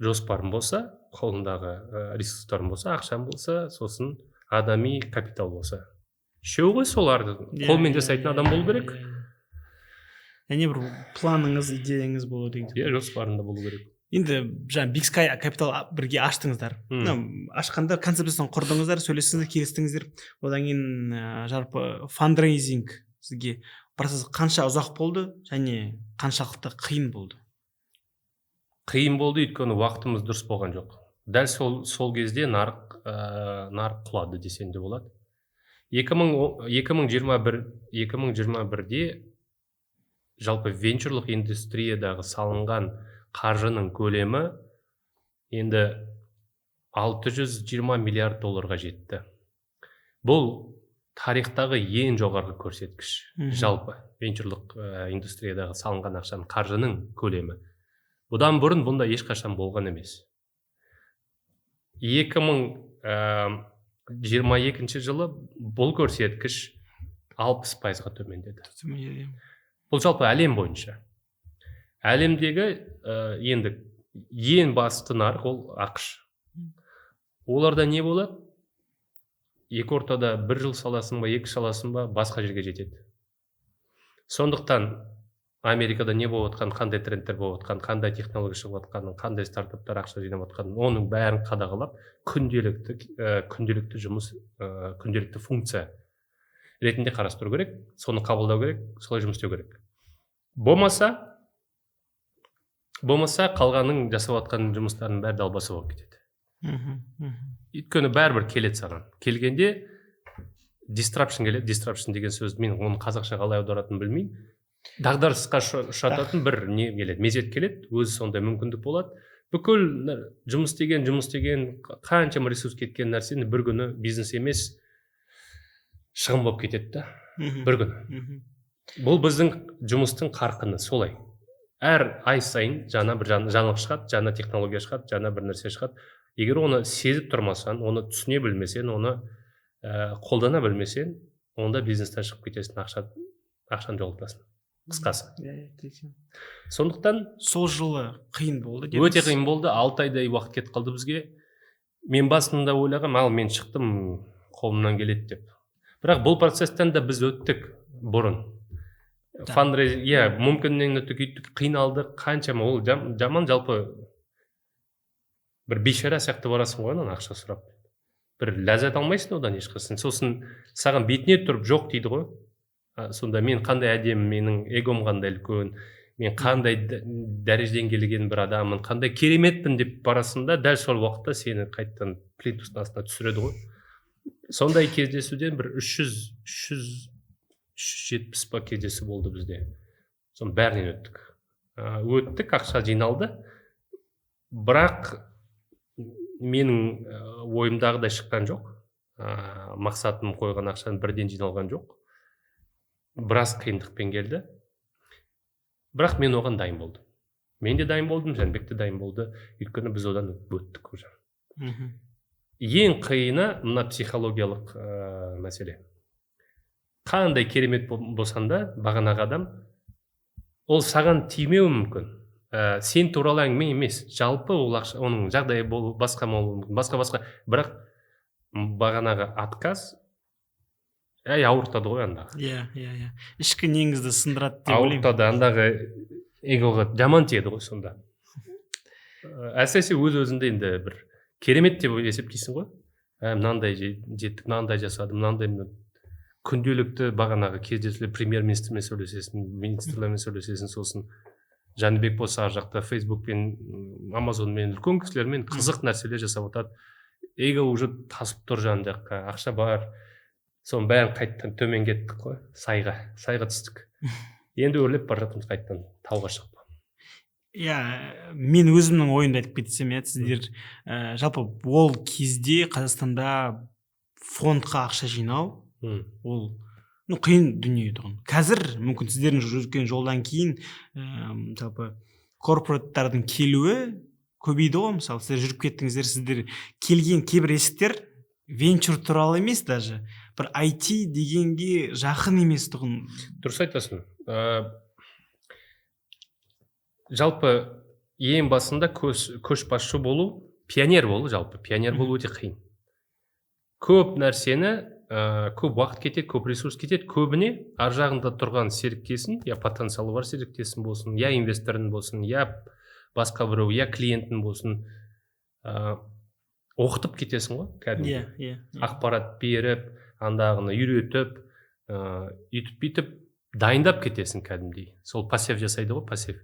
жоспарым болса, қолымдағы ресурстарым болса, ақшам болса, сосын адами капитал болса. Үшеуі ғой соларды қолмен жасайтын адам болу керек. Және бір планыңыз, идеяңыз болу деген. Иә, жоспарында болу керек. Енді жаңа Big Sky Capital бірге аштыңыздар. Ашқанда концепциясын құрдыңыздар, сөйлестіңіздер, келістіңіздер. Одан кейін жалпы фандрейзинг сізге процесс қанша ұзақ болды және қаншалықты қиын болды? Қиын болды, өйткені уақытымыз дұрыс болған жоқ. Дәл сол кезде нарық құлады десем де болады. 2021-де жалпы венчурлық индустриядағы салынған қаржының көлемі енді 620 миллиард долларға жетті. Бұл тарихтағы ең жоғарғы көрсеткіш. Жалпы венчурлық индустриядағы салынған ақшаның, қаржының көлемі. Бұдан бұрын бұнда ешқашан болған емес. 22 жылы бұл көрсеткіш 60%-ға төмендеді. Бұл жалпы әлем бойынша. Әлемдегі енді ең басты нарық ол АҚШ. Оларда не болады? Екі ортада бір жыл саласың ба, екі саласың ба, басқа жерге жетеді. Сондықтан Америкада не болып жатқанын, қандай трендтер болып жатқанын, қандай технология шығып жатқанын, қандай стартаптар ақша жинап жатқанын, оның бәрін қадағалап, күнделікті жұмыс, күнделікті функция ретінде қарастыру керек, соны қабылдау керек, солай жұмыс істеу керек. Болмаса қалғанның жасап жатқан жұмыстарының бәрі далбаса болып кетеді. Өйткені бәрібір келеді саған. Келгенде disruption келеді. Disruption деген сөзді мен оны қазақша қалай аударатынын білмеймін. Дағдарысқа ұшырататын бір не келеді, мезет келеді, өзі сондай мүмкіндік болады. Бүкіл жұмыс істеген, қаншама ресурс кеткен нәрсені бір күні бизнес емес шығын болып кетеді да. Бір күні. Бұл біздің жұмыстың қарқыны солай. Әр ай сайын жаңа бір жаңалық шығады, жаңа технология шығады, жаңа бір нәрсе шығады. Егер оны сезіп тұрмасаң, оны түсіне білмесең, оны қолдана білмесең, онда бизнестен шығып кетесің, ақшаны жоғалтасың. Қысқасы. Сондықтан сол жылы қиын болды. Өте қиын болды. 6 айдай уақыт кетіп қалды бізге. Мен басында ойлағам, ал мен шықтым, қолымнан келеді деп. Бірақ бұл процесстен де біз өттік бұрын. Фандрейзинг, иә, мүмкіннен өттік, үйттік, қиналдық, қаншама ол жаман жалпы бір бейшара сияқты барасың ғой анан ақша сұрап. Бір ләззат алмайсың одан ешқайсысын. Сосын саған бетіне тұрып жоқ дейді ғой. Сонда мен қандай әдемі, менің эгом қандай үлкен, мен қандай дәрежеден келген бір адаммын, қандай кереметпін деп барасың да, дәл сол уақытта сені қайтадан плинтустың астына түсіреді ғой. Сондай кездесуден бір 370 па кездесу болды бізде. Соның бәрінен өттік. Өттік, ақша жиналды. Бірақ менің ойымдағыдай шыққан жоқ. Мақсатым қойған ақшаны бірден жиналған жоқ. Біраз қиындықпен келді. Бірақ мен оған дайын болдым. Мен де дайын болдым, Жәнібек те дайын болды. Өйткені біз одан өттік уже. Ең қиыны мына психологиялық мәселе. Қандай керемет болсаң да, бағанағы адам, ол саған тимеуі мүмкін. Сен туралы әңгіме емес. Жалпы ол ақша, оның жағдайы болу, басқа болуы мүмкін, басқа-басқа. Бірақ бағанағы отказ ауыртады ғой андағы. Иә. Ішкі неңізді сындырады деп ойлаймын. Ауыртады, андағы эгоға жаман тиеді ғой сонда. Әсіресе өз-өзіңді енді бір керемет деп есептейсің ғой. Мынандай жеттік, мынандай жасадым, мынандай күнделікті бағанағы кездесулер, премьер-министрмен сөйлесесің, министрлермен сөйлесесің, сосын Жәнібек болса ар жақта Фейсбукпен, Амазонмен, үлкен кісілермен қызық нәрселер жасап отырады. Эго уже тасып тұр жан жаққа, ақша бар. Соның бәрін қайтадан төмен кеттік қой, сайға түстік. Енді өрлеп бара жатырмыз қайтадан тауға шығып. Иә, мен өзімнің ойымды айтып кетсем, иә, сіздер жалпы ол кезде Қазақстанда фондқа ақша жинау ол қиын дүние тұғын. Қазір мүмкін сіздердің жүрген жолдан кейін жалпы корпораттардың келуі көбейді ғой, мысалы сіздер жүріп кеттіңіздер, сіздер келген кейбір есіктер венчур туралы емес, даже бір IT дегенге жақын емес тұғын. Дұрыс айтасың. Жалпы ең басында көшбасшы болу, пионер болу, жалпы пионер болу өте қиын. Көп нәрсені, көп уақыт кетеді, көп ресурс кетеді. Көбіне ар жағында тұрған серіктесін, я потенциалы бар серіктесін болсын, я инвесторын болсын, я басқа біреу, я клиентін болсын, оқытып кетесің ғой кәдімгі. Иә. Ақпарат беріп, андағыны үйретіп, үйтіп бүйтіп дайындап кетесің кәдімгідей. Сол пассив жасайды ғой, пассив.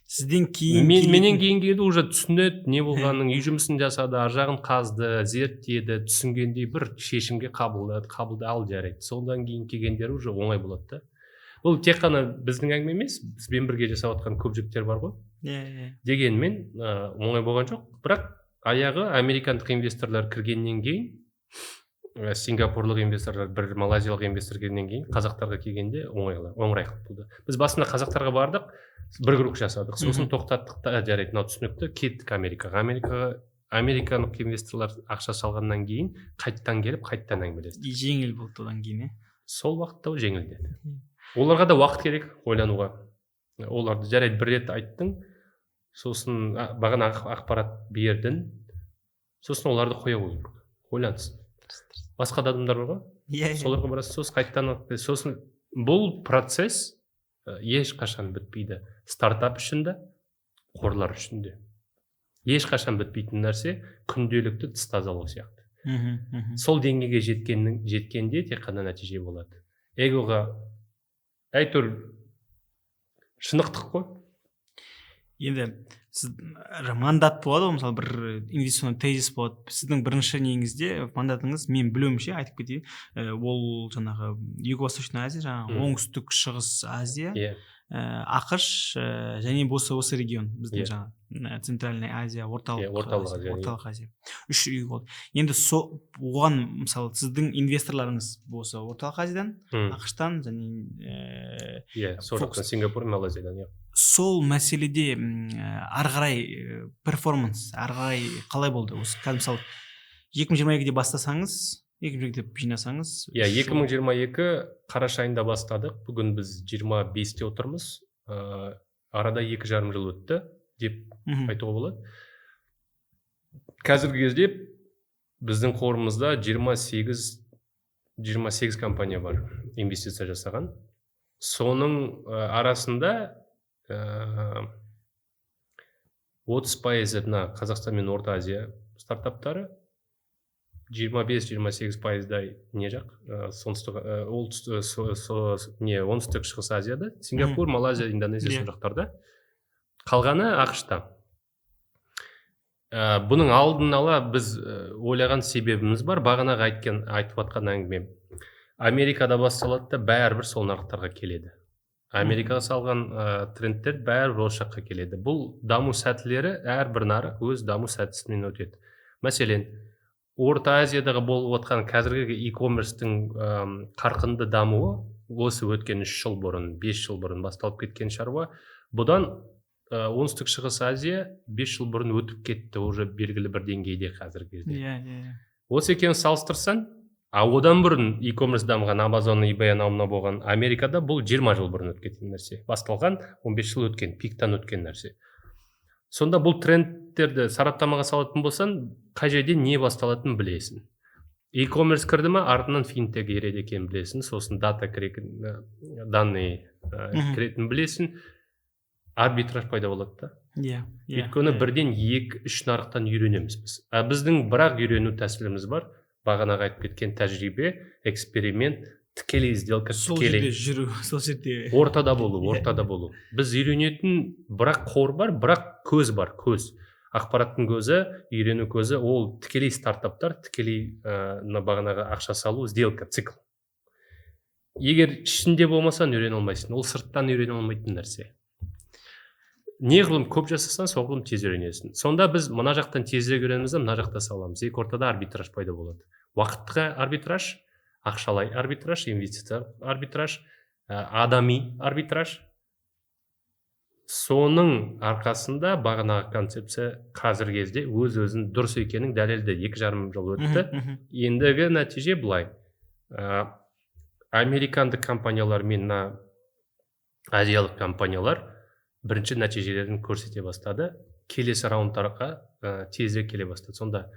Сізден кейін менен кейін келді, уже түсінеді не болғанын, үй жұмысын жасады, ар жағын қазды, зерттеді, түсінгендей бір шешімге қабылдады, ал жарайды. Содан кейін келгендері уже оңай болады да. Бұл тек қана біздің әңгіме емес, бізбен бірге жасап жатқан көп жігіттер бар ғой. Иә. Дегенмен оңай болған жоқ. Бірақ аяғы американдық инвесторлар кіргеннен кейін, сингапурлық инвесторлар, бір малайзиялық инвестор келгеннен кейін қазақтарға келгенде оңайырақ болды. Біз басында қазақтарға бардық, бір круг жасадық, сосын тоқтаттық та, жарайды, мынау түсінікті, кеттік Америкаға. Америкаға Америкалық инвесторлар ақша салғаннан кейін қайттан келіп, қайттан әңгімелестік. Жеңіл болды одан кейін, иә? Сол уақытта ол жеңілдеді. Оларға да уақыт керек ойлануға. Оларды, жарайды, бір рет айттың, сосын бағана ақпарат бердің, сосын оларды қоя қою керек, ойлансын. Басқа да адамдар бар ғой, иә иә соларға барасың, сосын қайтадан алып кел. Сосын бұл процесс ешқашан бітпейді, стартап үшін де, қорлар үшін де ешқашан бітпейтін нәрсе, күнделікті тіс тазалау сияқты. мхм мхм Сол деңгейге жеткенде тек қана нәтиже болады. Эгоға әйтеуір шынықтық қой. Енді сіз мандат болады ғой, мысалы, бір инвестиционный тезис болады. Сіздің бірінші неңізде, мандатыңыз, мен білуімше, айтып кетейін, ол жаңағы Юго Восточная Азия, жаңағы Оңтүстік Шығыс Азия, АҚШ және осы регион біздің, жаңағы Центральная Азия, Орталық Иә, Орталық Азия, Азия, иә. Орталық Азия, үш үй болды. Енді со оған, мысалы, сіздің инвесторларыңыз осы Орталық Азиядан, АҚШ-тан және Иә, сол фокус. жақтан, Сингапур, Малайзиядан, иә. Сол мәселеде ары қарай перформанс ары қарай қалай болды? Осы қазір, мысалы, 2022-де бастасаңыз, 2022-де жинасаңыз, Иә. 3 жыл. 2022 қараша айында бастадық, бүгін біз 25-те отырмыз. Арада 2,5 жыл өтті деп айтуға болады. Қазіргі кезде біздің қорымызда 28 компания бар инвестиция жасаған. Соның арасында 30%-ы мына Қазақстан мен Орта Азия стартаптары, 25-28 пайыздай не жақ, солтүстік, не, Оңтүстік Шығыс Азияда, Сингапур, Малайзия, Индонезия, сол жақтарда, қалғаны АҚШ-та. Бұның алдын ала біз ойлаған себебіміз бар, бағанағы айтып жатқан әңгімем. Америкада басталады да, бәрібір сол нарықтарға келеді. Америкаға салған трендтер бәрібір осы жаққа келеді. Бұл даму сәтілері, әрбір нарық өз даму сәтісімен өтеді. Мәселен, Орта Азиядағы болып жатқан қазіргі e-commerce-тің қарқынды дамуы осы өткен 3 жыл бұрын, 5 жыл бұрын басталып кеткен шаруа. Бұдан Оңтүстік Шығыс Азия 5 жыл бұрын өтіп кетті, уже белгілі бір деңгейде қазіргі кезде. иә иә Осы екеуін салыстырсаң, а одан бұрын e-commerce дамыған, Amazon, eBay, анау мынау болған Америкада, бұл 20 жыл бұрын өтіп кеткен нәрсе, басталған, 15 жыл өткен, пиктан өткен нәрсе. Сонда бұл трендтерді сараптамаға салатын болсаң, қай жерде не басталатынын білесің. E-commerce кірді ма, артынан финтех ереді екенін білесің, сосын дата кіретін, данные кіретінін білесің. Арбитраж пайда болады да. иә иә Өйткені бірден екі үш нарықтан үйренеміз біз. А біздің бірақ үйрену тәсіліміз бар, бағанағы айтып кеткен тәжірибе, эксперимент, тікелей сделка, Сол тікелей жерде жүру, сол жерде. Ортада болу, ортада болу. Біз үйренетін бірақ қор бар, бірақ көз бар, көз, ақпараттың көзі, үйрену көзі, ол тікелей стартаптар, тікелей мына бағанағы ақша салу, сделка, цикл. Егер ішінде болмасаң, үйрене алмайсың. Ол сырттан үйрене алмайтын нәрсе. Неғұрлым көп жасасаң, соғұрлым тез үйренесің. Сонда біз мына жақтан тезірек үйренеміз да, мына жақта саламыз. Екі ортада арбитраж пайда болады: уақытқа арбитраж, ақшалай арбитраж, инвестиция арбитраж, адами арбитраж. Соның арқасында бағанағы концепция қазіргі кезде өз өзін дұрыс екенін дәлелдеді. 2,5 жыл өтті. мхм, мхм. Ендігі нәтиже былай: американдық компаниялар мен мына азиялық компаниялар бірінші нәтижелерін көрсете бастады, келесі раундтарға тезірек келе бастады. Сонда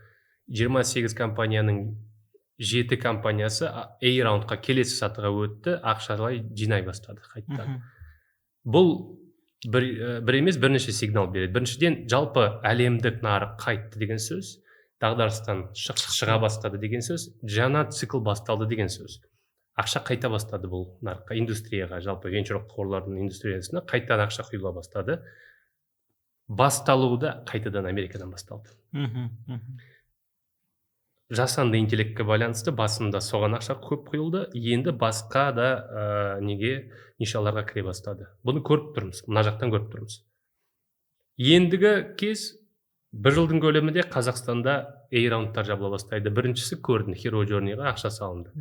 28 компанияның жеті компаниясы A раундқа, келесі сатыға өтті, ақшалай жинай бастады қайтадан. Бұл бір емес, бірнеше сигнал береді. Біріншіден, жалпы әлемдік нарық қайтты деген сөз, дағдарыстан шыға бастады деген сөз, жаңа цикл басталды деген сөз. Ақша қайта бастады бұл нарыққа, индустрияға, жалпы венчурлық қорлардың индустриясына қайтадан ақша құйыла бастады. Басталуы да қайтадан Америкадан басталды. мхм, мхм. Жасанды интеллектке байланысты басында соған ақша көп құйылды, енді басқа да неге, нишаларға кіре бастады. Бұны көріп тұрмыз, мына жақтан көріп тұрмыз. Ендігі кез, бір жылдың көлемінде Қазақстанда A раундтар жабыла бастайды. Біріншісі, көрдің, Hero Journey-ға ақша салынды.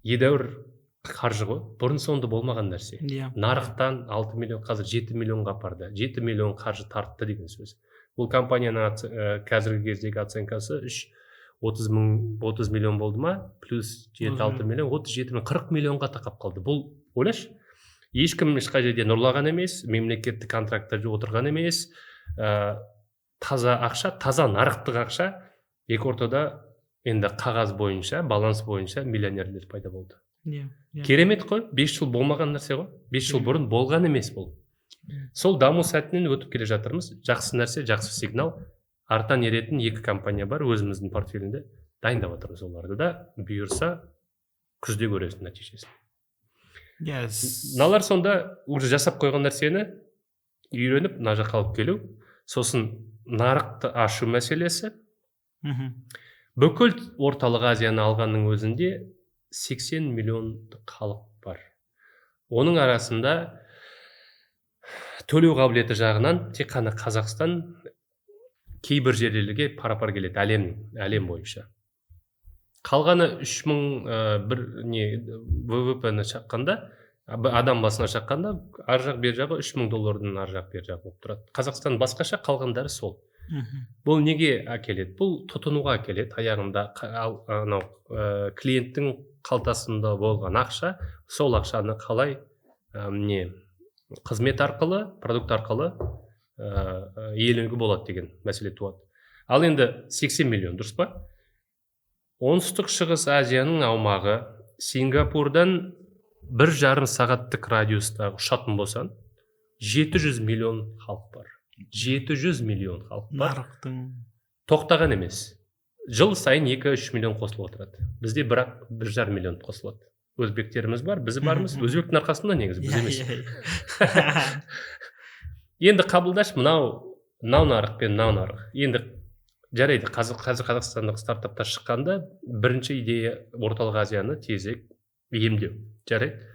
Едәуір қаржы ғой, бұрын соңды болмаған нәрсе. Нарықтан 6 миллион, қазір 7 миллионға апарды, 7 миллион қаржы тартты деген сөз. Бұл компанияның қазіргі кездегі оценкасы 30 мың, 30 миллион болды ма, плюс 7-6 миллион, 37 мың, 40 миллионға тақап қалды. Бұл, ойлашы, ешкім ешқай жерден ұрлаған емес, мемлекеттік контрактта отырған емес, таза ақша, таза нарықтық ақша. Екі ортада енді қағаз бойынша, баланс бойынша миллионерлер пайда болды. иә иә Керемет қой, 5 жыл болмаған нәрсе ғой, 5 жыл бұрын болған емес бұл. Сол даму сәтінен өтіп келе жатырмыз. Жақсы нәрсе, жақсы сигнал. Артан еретін екі компания бар өзіміздің портфелінде, дайындап жатырмыз оларды да. Бұйырса, күзде көресің нәтижесін. Мыналар сонда уже жасап қойған нәрсені үйреніп, мына жаққа алып келу, сосын нарықты ашу мәселесі. Бүкіл Орталық Азияны алғанның өзінде 80 миллион халық бар. Оның арасында төлеу қабілеті жағынан тек қана Қазақстан кейбір жерлерге пара пар келеді әлем бойынша. Қалғаны 3000 бір не ВВП ны шаққанда, адам басына шаққанда, ар жақ бер жағы 3000 доллардың ар жақ бер жағы болып тұрады. Қазақстан басқаша, қалғандары сол. Бұл неге әкеледі? Бұл тұтынуға әкеледі аяғында. Ал анау клиенттің қалтасында болған ақша, сол ақшаны қалай не қызмет арқылы, продукт арқылы иеленуге болады деген мәселе туады. Ал енді 80 миллион, дұрыс па? Оңтүстік Шығыс Азияның аумағы, Сингапурдан 1,5 сағаттық радиуста ұшатын болсаң, 700 миллион халық бар. 700 миллион халық бар. Нарықтың Тоқтаған емес, жыл сайын 2-3 миллион қосылып отырады. Бізде бірақ 1,5 миллион қосылады. Өзбектеріміз бар, біз бармыз. Өзбектің арқасында негізі, біз емес. иә, иә. Енді қабылдашы, мынау нарық пен мынау нарық. Енді жарайды, қазір қазақстандық стартаптар шыққанда бірінші идея Орталық Азияны тезірек емдеу. Жарайды,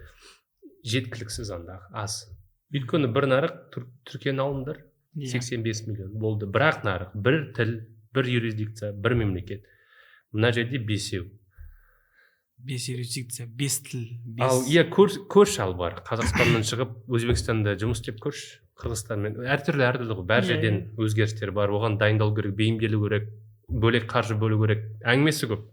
жеткіліксіз, андағы аз. Өйткені бір нарық, Түркияны алыңдар, 85 миллион болды, бірақ нарық бір, тіл бір, юрисдикция бір мемлекет. Мына жерде бесеу. Бес юрисдикция, бес тіл, бес. Ал иә, көрші, ал бар, Қазақстаннан шығып, Өзбекстанда жұмыс істеп көрші, Қырғызстанмен әртүрлі әртүрлі ғой бәр жерден өзгерістер бар. Оған дайындалу керек, бейімделу керек, бөлек қаржы бөлу керек, әңгімесі көп.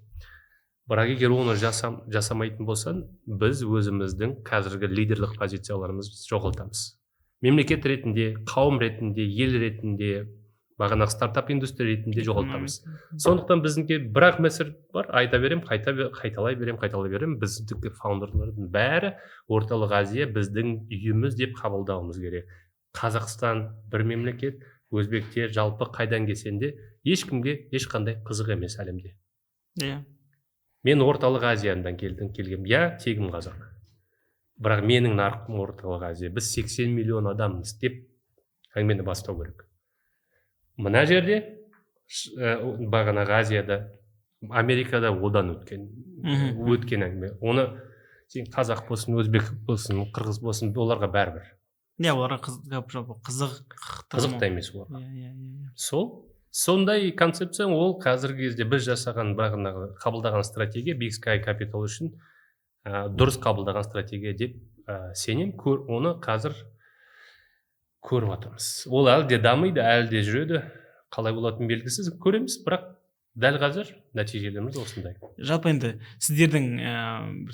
Бірақ егер оны жасамайтын болсаң, біз өзіміздің қазіргі лидерлік позицияларымызды жоғалтамыз мемлекет ретінде, қауым ретінде, ел ретінде, бағанағы стартап индустрия ретінде жоғалтамыз. Сондықтан біздіңке бір ақ мәселе бар, айта беремін, қайталай беремін, қайталай беремін: біздікі фаундерлардың бәрі Орталық Азия біздің үйіміз деп қабылдауымыз керек. Қазақстан бір мемлекет, өзбектер, жалпы қайдан келсең де, ешкімге ешқандай қызық емес әлемде. Мен Орталық Азиядан келдім, келгем, иә, тегім қазақ, бірақ менің нарқым Орталық Азия, біз 80 миллион адамбыз деп әңгімені бастау керек. Мына жерде бағанағы Азияда, Америкада одан өткен өткен әңгіме. Оны сен қазақ болсын, өзбек болсын, қырғыз болсын, оларға бәрібір. Иә, оларға жалпы қызық. Қызық та емес оларға. иә иә иә Сол сондай концепция. Ол қазіргі кезде біз жасаған, бағанағы қабылдаған стратегия Big Sky Capital үшін дұрыс қабылдаған стратегия деп сенемін. Оны қазір көріп жатырмыз. Ол әлі де дамиды, әлі де жүреді, қалай болатыны белгісіз, көреміз. Бірақ дәл қазір нәтижелеріміз осындай. Жалпы енді сіздердің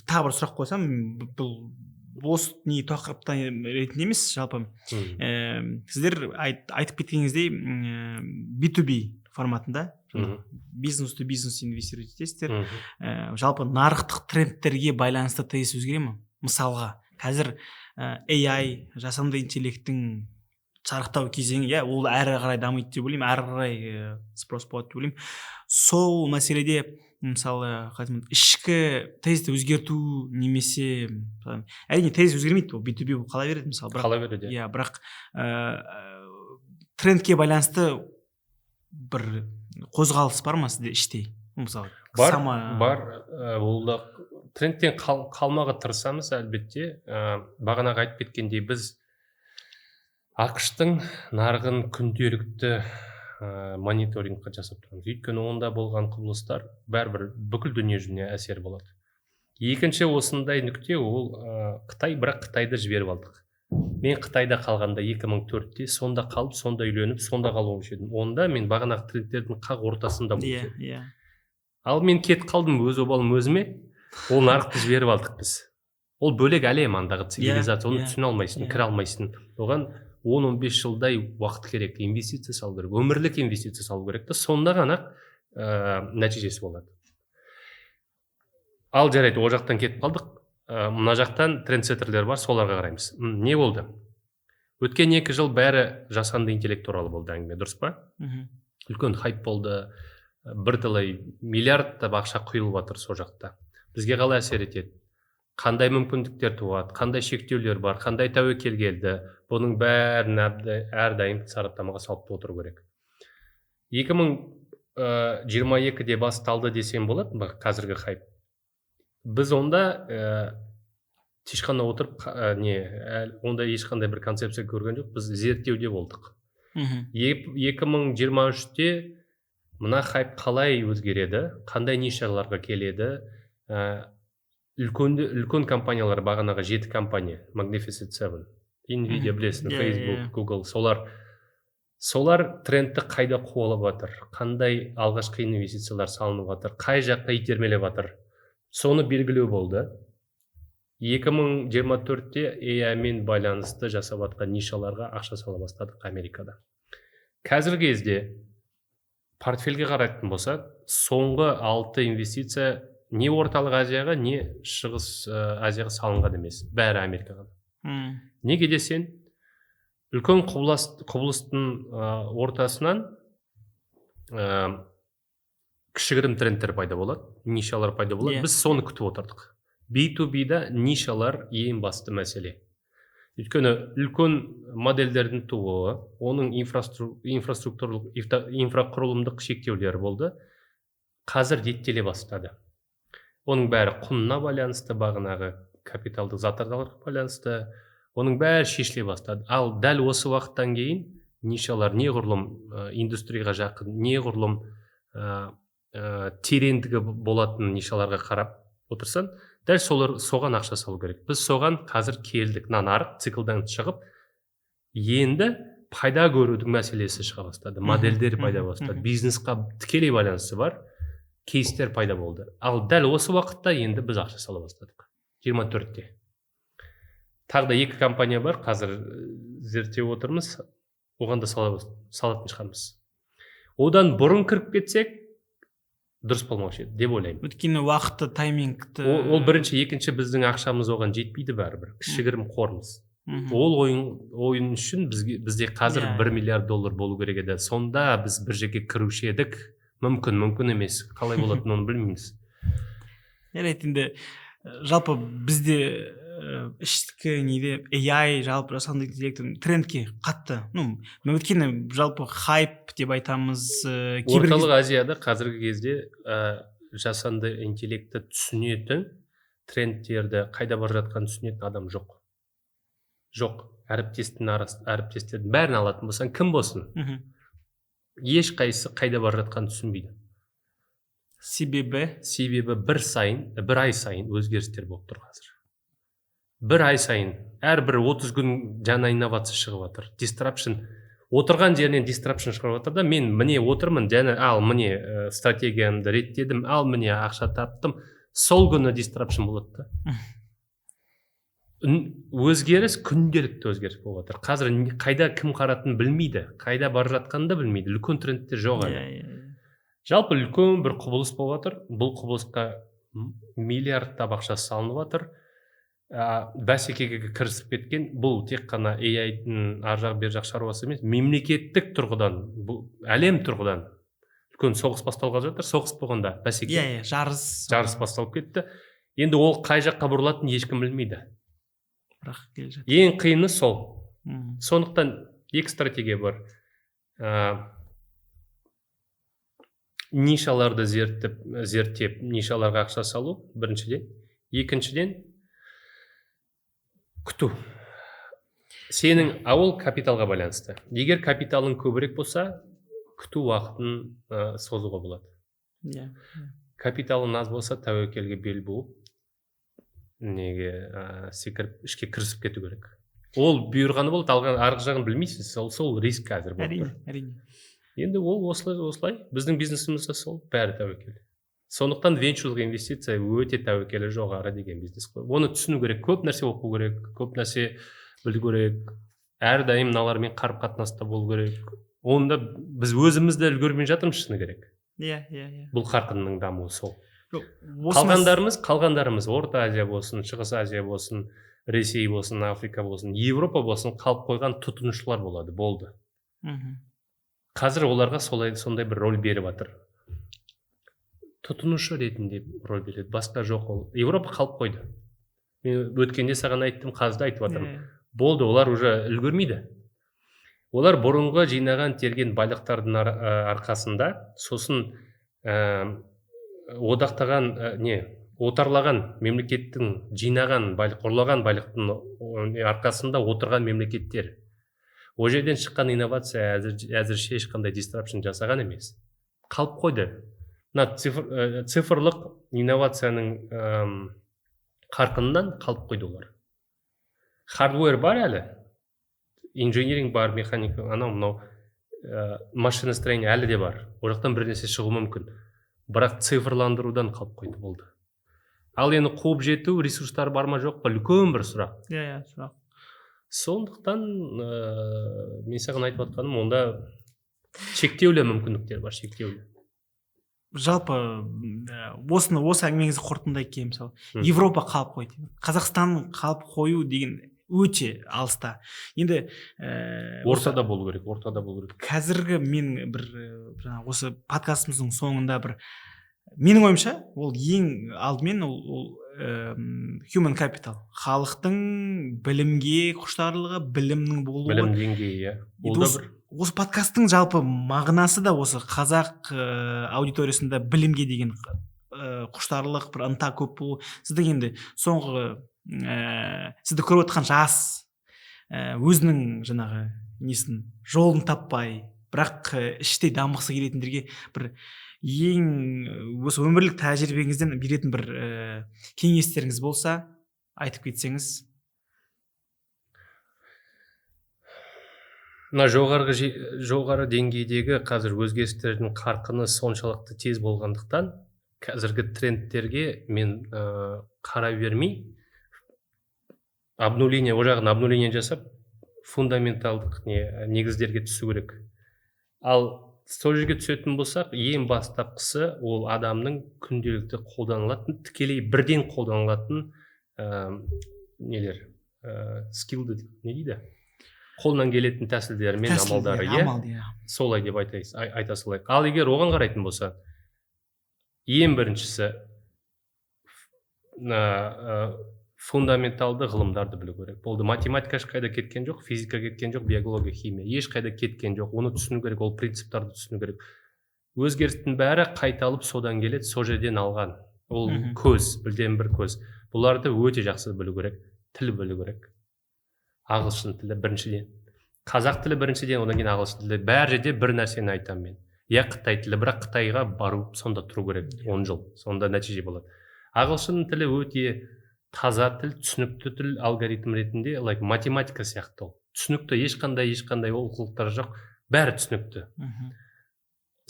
тағы бір сұрақ қойсам, бұл бос не тақырыптан ретінде емес, жалпы сіздер айтып кеткеніңіздей, B2B форматында, бизнес to бизнес инвестировать етесіздер. Жалпы нарықтық трендтерге байланысты тезис өзгере ме? Мысалға, қазір AI, жасанды интеллекттің шарықтау кезеңі, иә, ол әрі қарай дамиды деп ойлаймын, әрі қарай спрос болады деп ойлаймын. Сол мәселеде, мысалы, қалай айтсам, ішкі тезисті өзгерту немесе мысалы, әрине, тезис өзгермейді, ол B2B болып қала береді, мысалы, бірақ Қала береді, иә. Иә, бірақ трендке байланысты бір қозғалыс бар ма сізде іштей, мысалы? Бар. Бар. Ол да трендтен қалмауға тырысамыз, әлбетте. Бағанағы айтып кеткендей, біз АҚШ-тың нарығын күнделікті мониторингқа жасап тұрамыз, өйткені онда болған құбылыстар бәрібір бүкіл дүние жүзіне әсер болады. Екінші осындай нүкте ол Қытай, бірақ Қытайды жіберіп алдық. Мен Қытайда қалғанда 2004-те сонда қалып, сонда үйленіп, сонда қалуым едім. Онда мен бағанағы трендтердің қақ ортасында болушы едім. Ал мен кетіп қалдым өз обалым өзіме. Ол нарықты жіберіп алдық біз. Ол бөлек әлем, андағы цивилизация, оны түсіне алмайсың, кіре алмайсың. Оған 10-15 жылдай уақыт керек, инвестиция салу керек, өмірлік инвестиция салу керек та, сонда ғана нәтижесі болады. Ал жарайды, ол жақтан кетіп қалдық. Мына жақтан трендсеттерлер бар, соларға қараймыз. Не болды? Өткен 2 жыл бәрі жасанды интеллект туралы болды әңгіме, дұрыс па? Мхм. Үлкен хайп болды, бірталай миллиардтап ақша құйылып жатыр сол жақта. Бізге қалай әсер етеді, қандай мүмкіндіктер туады, қандай шектеулер бар, қандай тәуекел келді, бұның бәрін әрдайым сараптамаға салып отыру керек. 2022-де басталды десем болады ба қазіргі хайп? Біз онда тышқанда отырып не онда ешқандай бір концепция көрген жоқ, біз зерттеуде болдық. 2023-те мына хайп қалай өзгереді, қандай нишаларға келеді, үлкен үлкен компаниялар, бағанағы жеті компания, Magnificent Seven, Nvidia, білесің, Иә, иә, Facebook, иә. Google, солар трендті қайда қуалап жатыр, қандай алғашқы инвестициялар салынып жатыр, қай жаққа итермелеп жатыр, соны белгілеу болды. 2024-те AI мен байланысты жасап жатқан нишаларға ақша сала бастадық Америкада. Қазіргі кезде портфельге қарайтын болсақ, соңғы алты инвестиция не Орталық Азияға, не Шығыс Азияға салынған емес, бәрі Америкаға. Неге десең, үлкен құбылыстың ортасынан кішігірім трендтер пайда болады, нишалар пайда болады. Біз соны күтіп отырдық. B2B-да нишалар ең басты мәселе, өйткені үлкен модельдердің тууы, оның инфраструктуралық, инфрақұрылымдық шектеулері болды, қазір реттеле бастады. Оның бәрі құнына байланысты, бағанағы капиталдық затраталарға байланысты, оның бәрі шешіле бастады. Ал дәл осы уақыттан кейін нишалар неғұрлым индустрияға жақын, неғұрлым тереңдігі болатын нишаларға қарап отырсаң, дәл солар, соған ақша салу керек. Біз соған қазір келдік. Мына нарық циклдан шығып, енді пайда көрудің мәселесі шыға бастады, модельдер пайда бастады, бизнесқа тікелей байланысы бар кейстер пайда болды. Ал дәл осы уақытта енді біз ақша сала бастадық. 24-те тағы да екі компания бар, қазір зерттеп отырмыз, оған да салатын шығармыз. Одан бұрын кіріп кетсек, дұрыс болмаушы еді деп ойлаймын. Өйткені уақытты, таймингті. Ол бірінші, екінші, біздің ақшамыз оған жетпейді бәрібір, кішігірім қорымыз. Ол ойын үшін бізге, бізде қазір 1 миллиард доллар болу керек еді, сонда біз бір жерге кіруші едік. Мүмкін, мүмкін емес, қалай болатынын оны білмейміз. Жарайды, енді жалпы бізде ішкі неде AI, жалпы жасанды интеллект трендке қатты, ну, өйткені жалпы хайп деп айтамыз, кейбір Орталық Азияда қазіргі кезде жасанды интеллектті түсінетін, трендтерді, қайда бара жатқанын түсінетін адам жоқ. Жоқ, әріптестің арасы, әріптестердің бәрін алатын болсаң, кім болсын, ешқайсысы қайда бара жатқанын түсінбейді. Себебі? Себебі бір ай сайын өзгерістер болып тұр қазір. Бір ай сайын, әрбір 30 күн жаңа инновация шығып жатыр. Disruption, отырған жерінен disruption шығып жатыр да. Мен міне отырмын және ал міне стратегиямды реттедім, ал міне ақша таптым, сол күні disruption болады да. Өзгеріс, күнделікті өзгеріс болып жатыр қазір. Қайда кім қаратынын білмейді, қайда бара жатқанын да білмейді, үлкен трендтер жоқ әлі. иә иә иә. Жалпы үлкен бір құбылыс болып жатыр. Бұл құбылысқа миллиардтап ақша салынып жатыр, бәсекеге кірісіп кеткен. Бұл тек қана AI-дың ар жақ бер жақ шаруасы емес, мемлекеттік тұрғыдан, бұл әлем тұрғыдан үлкен соғыс басталғалы жатыр. Соғыс болғанда бәсеке, иә иә жарыс. Жарыс басталып кетті. Енді ол қай жаққа бұрылатынын ешкім білмейді. Бірақ келе жатыр. Ең қиыны сол. Сондықтан екі стратегия бар: нишаларды зерттеп, нишаларға ақша салу біріншіден, екіншіден, күту. Сенің ауыл капиталға байланысты. Егер капиталың көбірек болса, күту уақытын созуға болады. Капиталың аз болса, тәуекелге бел буып, неге секіріп ішке кірісіп кету керек. Ол бұйырғаны болды, алған арғы жағын білмейсіз, сол риск қазір болып Әрине, тұр. Әрине. Енді ол осылай, біздің бизнесімізде сол, бәрі тәуекел. Сондықтан венчурлық инвестиция өте тәуекелі жоғары деген бизнес қой. Оны түсіну керек, көп нәрсе оқу керек, көп нәрсе білу керек, әрдайым мыналармен қарым-қатынаста болу керек. Оны да біз өзіміз де үлгермей жатырмыз, шыны керек. Иә, иә, иә. Бұл қарқынның дамуы сол. Жоқ, осы Қалғандарымыз Орта Азия болсын, Шығыс Азия болсын, Ресей болсын, Африка болсын, Европа болсын, қалып қойған тұтынушылар болады, болды. Қазір оларға сондай бір роль беріп жатыр. Тұтынушы ретінде роль береді, басқа жоқ ол. Европа қалып қойды. Мен өткенде саған айттым, қазір де айтып жатырмын. Болды, олар уже үлгермейді. Олар бұрынғы жинаған терген байлықтардың арқасында, сосын одақтаған, отарлаған мемлекеттің жинаған байлық, ұрлаған байлықтың арқасында отырған мемлекеттер. Ол жерден шыққан инновация әзірше ешқандай дистрапшн жасаған емес. Қалып қойды. Мына цифрлық инновацияның қарқынынан қалып қойды олар. Хардвер бар әлі, инжиниринг бар, механика, анау мынау, машиностроение әлі де бар. Ол жақтан бір нәрсе шығуы мүмкін. Бірақ цифрландырудан қалып қойды, болды. Ал енді қуып жету ресурстары бар ма жоқ па, үлкен бір сұрақ. Иә, иә, сұрақ. Сондықтан мен саған айтып жатқаным, онда шектеулі мүмкіндіктер бар, шектеулі. Жалпы, осы әңгімеңізді қорытындылай келе, мысалы, Европа қалып қойды, Қазақстан қалып қою деген өте алыста. Енді, ортада болу керек, ортада болу керек. Қазіргі мен бір, жаңа осы подкастымыздың соңында бір менің ойымша, ол ең алдымен ол human capital, халықтың білімге құштарлығы, білімнің болуы. Білім деңгейі, иә. Енді Ол да бір. осы подкасттың жалпы мағынасы да осы қазақ аудиториясында білімге деген құштарлық, бір ынта көп болу. Сіздің енді соңғы сізді көріп отқан жас өзінің жаңағы несін, жолын таппай, бірақ іштей дамығысы келетіндерге бір ең осы өмірлік тәжірибеңізден беретін бір кеңестеріңіз болса, айтып кетсеңіз. Мына жоғары деңгейдегі қазір өзгерістердің қарқыны соншалықты тез болғандықтан, қазіргі трендтерге мен қарай бермей, обнуление, ол жағын обнуление жасап, фундаменталдық негіздерге түсу керек. Ал сол жерге түсетін болсақ, ең бастапқысы ол адамның күнделікті қолданылатын, тікелей бірден қолданылатын нелер, скиллді не дейді? Қолынан келетін тәсілдері мен Тәсілдер, амалдары, иә? Амал, иә. Солай деп айта салайық. Ал егер оған қарайтын болса, ең біріншісі, фундаменталды ғылымдарды білу керек. Болды, математика ешқайда кеткен жоқ, физика кеткен жоқ, биология, химия ешқайда кеткен жоқ. Оны түсіну керек, ол принциптарды түсіну керек. Өзгерістің бәрі қайталып содан келеді, сол жерден алған. Ол көз, бірден бір көз. Бұларды өте жақсы білу керек, тіл білу керек. Ағылшын тілі біріншіден, қазақ тілі біріншіден, одан кейін ағылшын тілі. Бәр жерде бір нәрсені айтамын мен. Я қытай тілі, бірақ Қытайға бару сонда тұру керек 10 жыл, сонда нәтиже болады. Ағылшын тілі өте таза тіл, түсінікті тіл, алгоритм ретінде, математика сияқты ол. Түсінікті, ешқандай олқылықтар жоқ, бәрі түсінікті.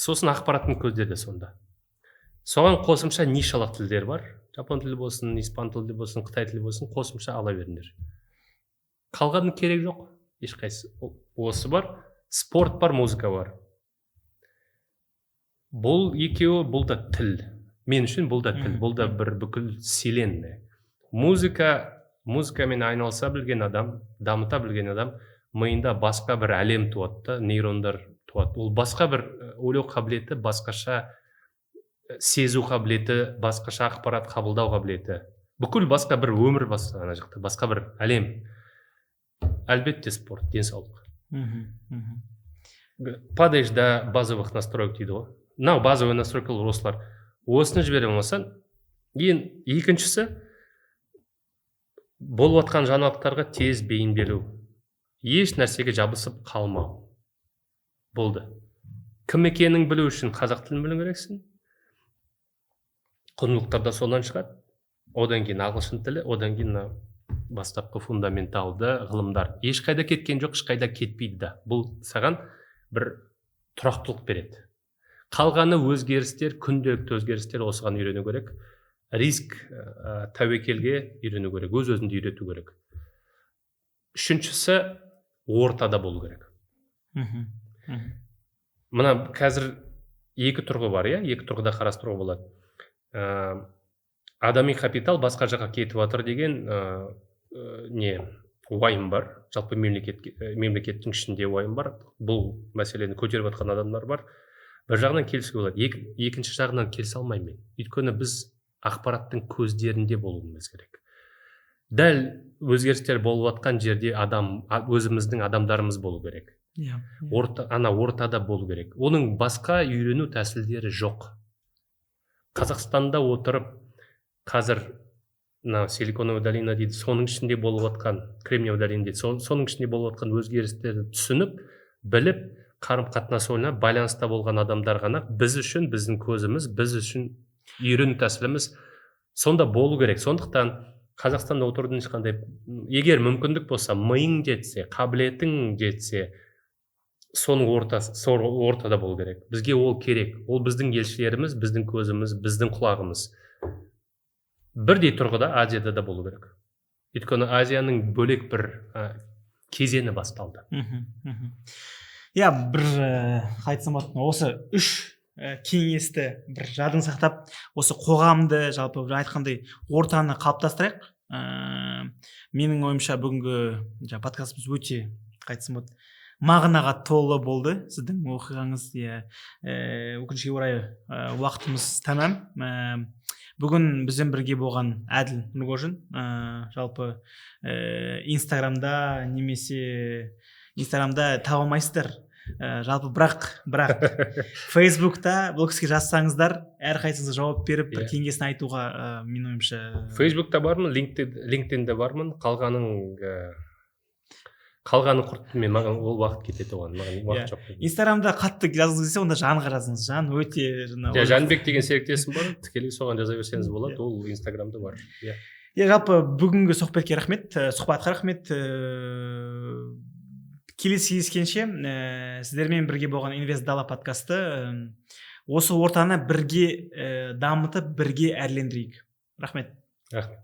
Сосын ақпараттың көздері де сонда. Соған қосымша нишалық тілдер бар. Жапон тілі болсын, испан тілі болсын, қытай тілі болсын, қосымша ала беріңдер. Қалғанның керек жоқ, ешқайсысы. Осы бар, спорт бар, музыка бар. Бұл екеуі, бұл да тіл. Мен үшін бұл да тіл, бұл да бір бүкіл вселенная. Музыкамен айналыса білген адам, дамыта білген адам, миында басқа бір әлем туады да, нейрондар туады. Ол басқа бір ойлау қабілеті, басқаша сезу қабілеті, басқаша ақпарат қабылдау қабілеті. Бүкіл басқа бір өмір басқа ана жақта, басқа бір әлем. Әлбетте спорт, денсаулық. Падаешь до базовых настроек дейді ғой. Мынау базовый настройкалар осылар. Осыны жібере алмасаң, ең екіншісі болып жатқан жаңалықтарға тез бейімделу. Еш нәрсеге жабысып қалмау. Болды. Кім екенін білу үшін қазақ тілін білу керексің. Құндылықтар да содан шығады. Одан кейін ағылшын тілі, одан кейін мына Бастапқы фундаменталды ғылымдар. Ешқайда кеткен жоқ, ешқайда кетпейді да. Бұл саған бір тұрақтылық береді. Қалғаны өзгерістер, күнделікті өзгерістер, осыған үйрену керек. Риск, тәуекелге үйрену керек, өз-өзіңді үйрету керек. Үшіншісі, ортада болу керек. Мына қазір екі тұрғы бар, иә? Екі тұрғыда қарастыруға болады. Адами капитал басқа жаққа кетіп жатыр деген не уайым бар. Жалпы мемлекеттің ішінде уайым бар. Бұл мәселені көтеріп жатқан адамдар бар. Бір жағынан келісуге болады, екінші жағынан келісе алмаймын мен. Өйткені біз ақпараттың көздерінде болуымыз керек. Дәл өзгерістер болып жатқан жерде адам, өзіміздің адамдарымыз болу керек. Иә. Ортада болу керек. Оның басқа үйрену тәсілдері жоқ. Қазақстанда отырып қазір мына Силиконовая долина дейді, соның ішінде болып жатқан, Кремниевая долина дейді, соның ішінде болып жатқан өзгерістерді түсініп, біліп, қарым-қатынас ойнап, байланыста болған адамдар ғана біз үшін, біздің көзіміз, біз үшін үйрену тәсіліміз сонда болу керек. Сондықтан Қазақстанда отырудың ешқандай, егер мүмкіндік болса, миың жетсе, қабілетің жетсе, соның ортасы, сол ортада болу керек. Бізге ол керек. Ол біздің елшілеріміз, біздің көзіміз, біздің құлағымыз. Бірдей тұрғыда Азияда да болу керек. Өйткені Азияның бөлек бір кезеңі басталды. Иә, бір айтсам болады, осы үш кеңесті бір жадың сақтап, осы қоғамды, жалпы бір айтқандай ортаны қалыптастырайық. Менің ойымша бүгінгі жаңа подкастымыз өте, айтсам болады, мағынаға толы болды сіздің оқиғаңыз. Иә, өкінішке орай уақытымыз тәмам. Бүгін бізбен бірге болған Әділ Нұрғожин, жалпы Инстаграмда немесе Инстаграмда таба алмайсыздар. Жалпы бірақ Фейсбукта бұл кісіге жазсаңыздар, әрқайсыңыз жауап беріп, бір кеңесін айтуға, менің ойымша. Фейсбукта бармын, LinkedIn'де бармын, қалғанын құрттым мен, маған ол уақыт кетеді оған, маған уақыт жоқ. Инстаграмда қатты жазғыңыз келсе, онда Жанға жазыңыз. Жан өте Жанбек деген серіктесім бар, тікелей соған жаза берсеңіз болады, ол Инстаграмда бар. Иә, жалпы бүгінгі сұхбатқа рахмет, сұхбатқа рахмет. Келесі кездескенше, сіздермен бірге болған Инвест Дала подкасты, осы ортаны бірге дамытып, бірге әрлендірейік. Рахмет. Рахмет.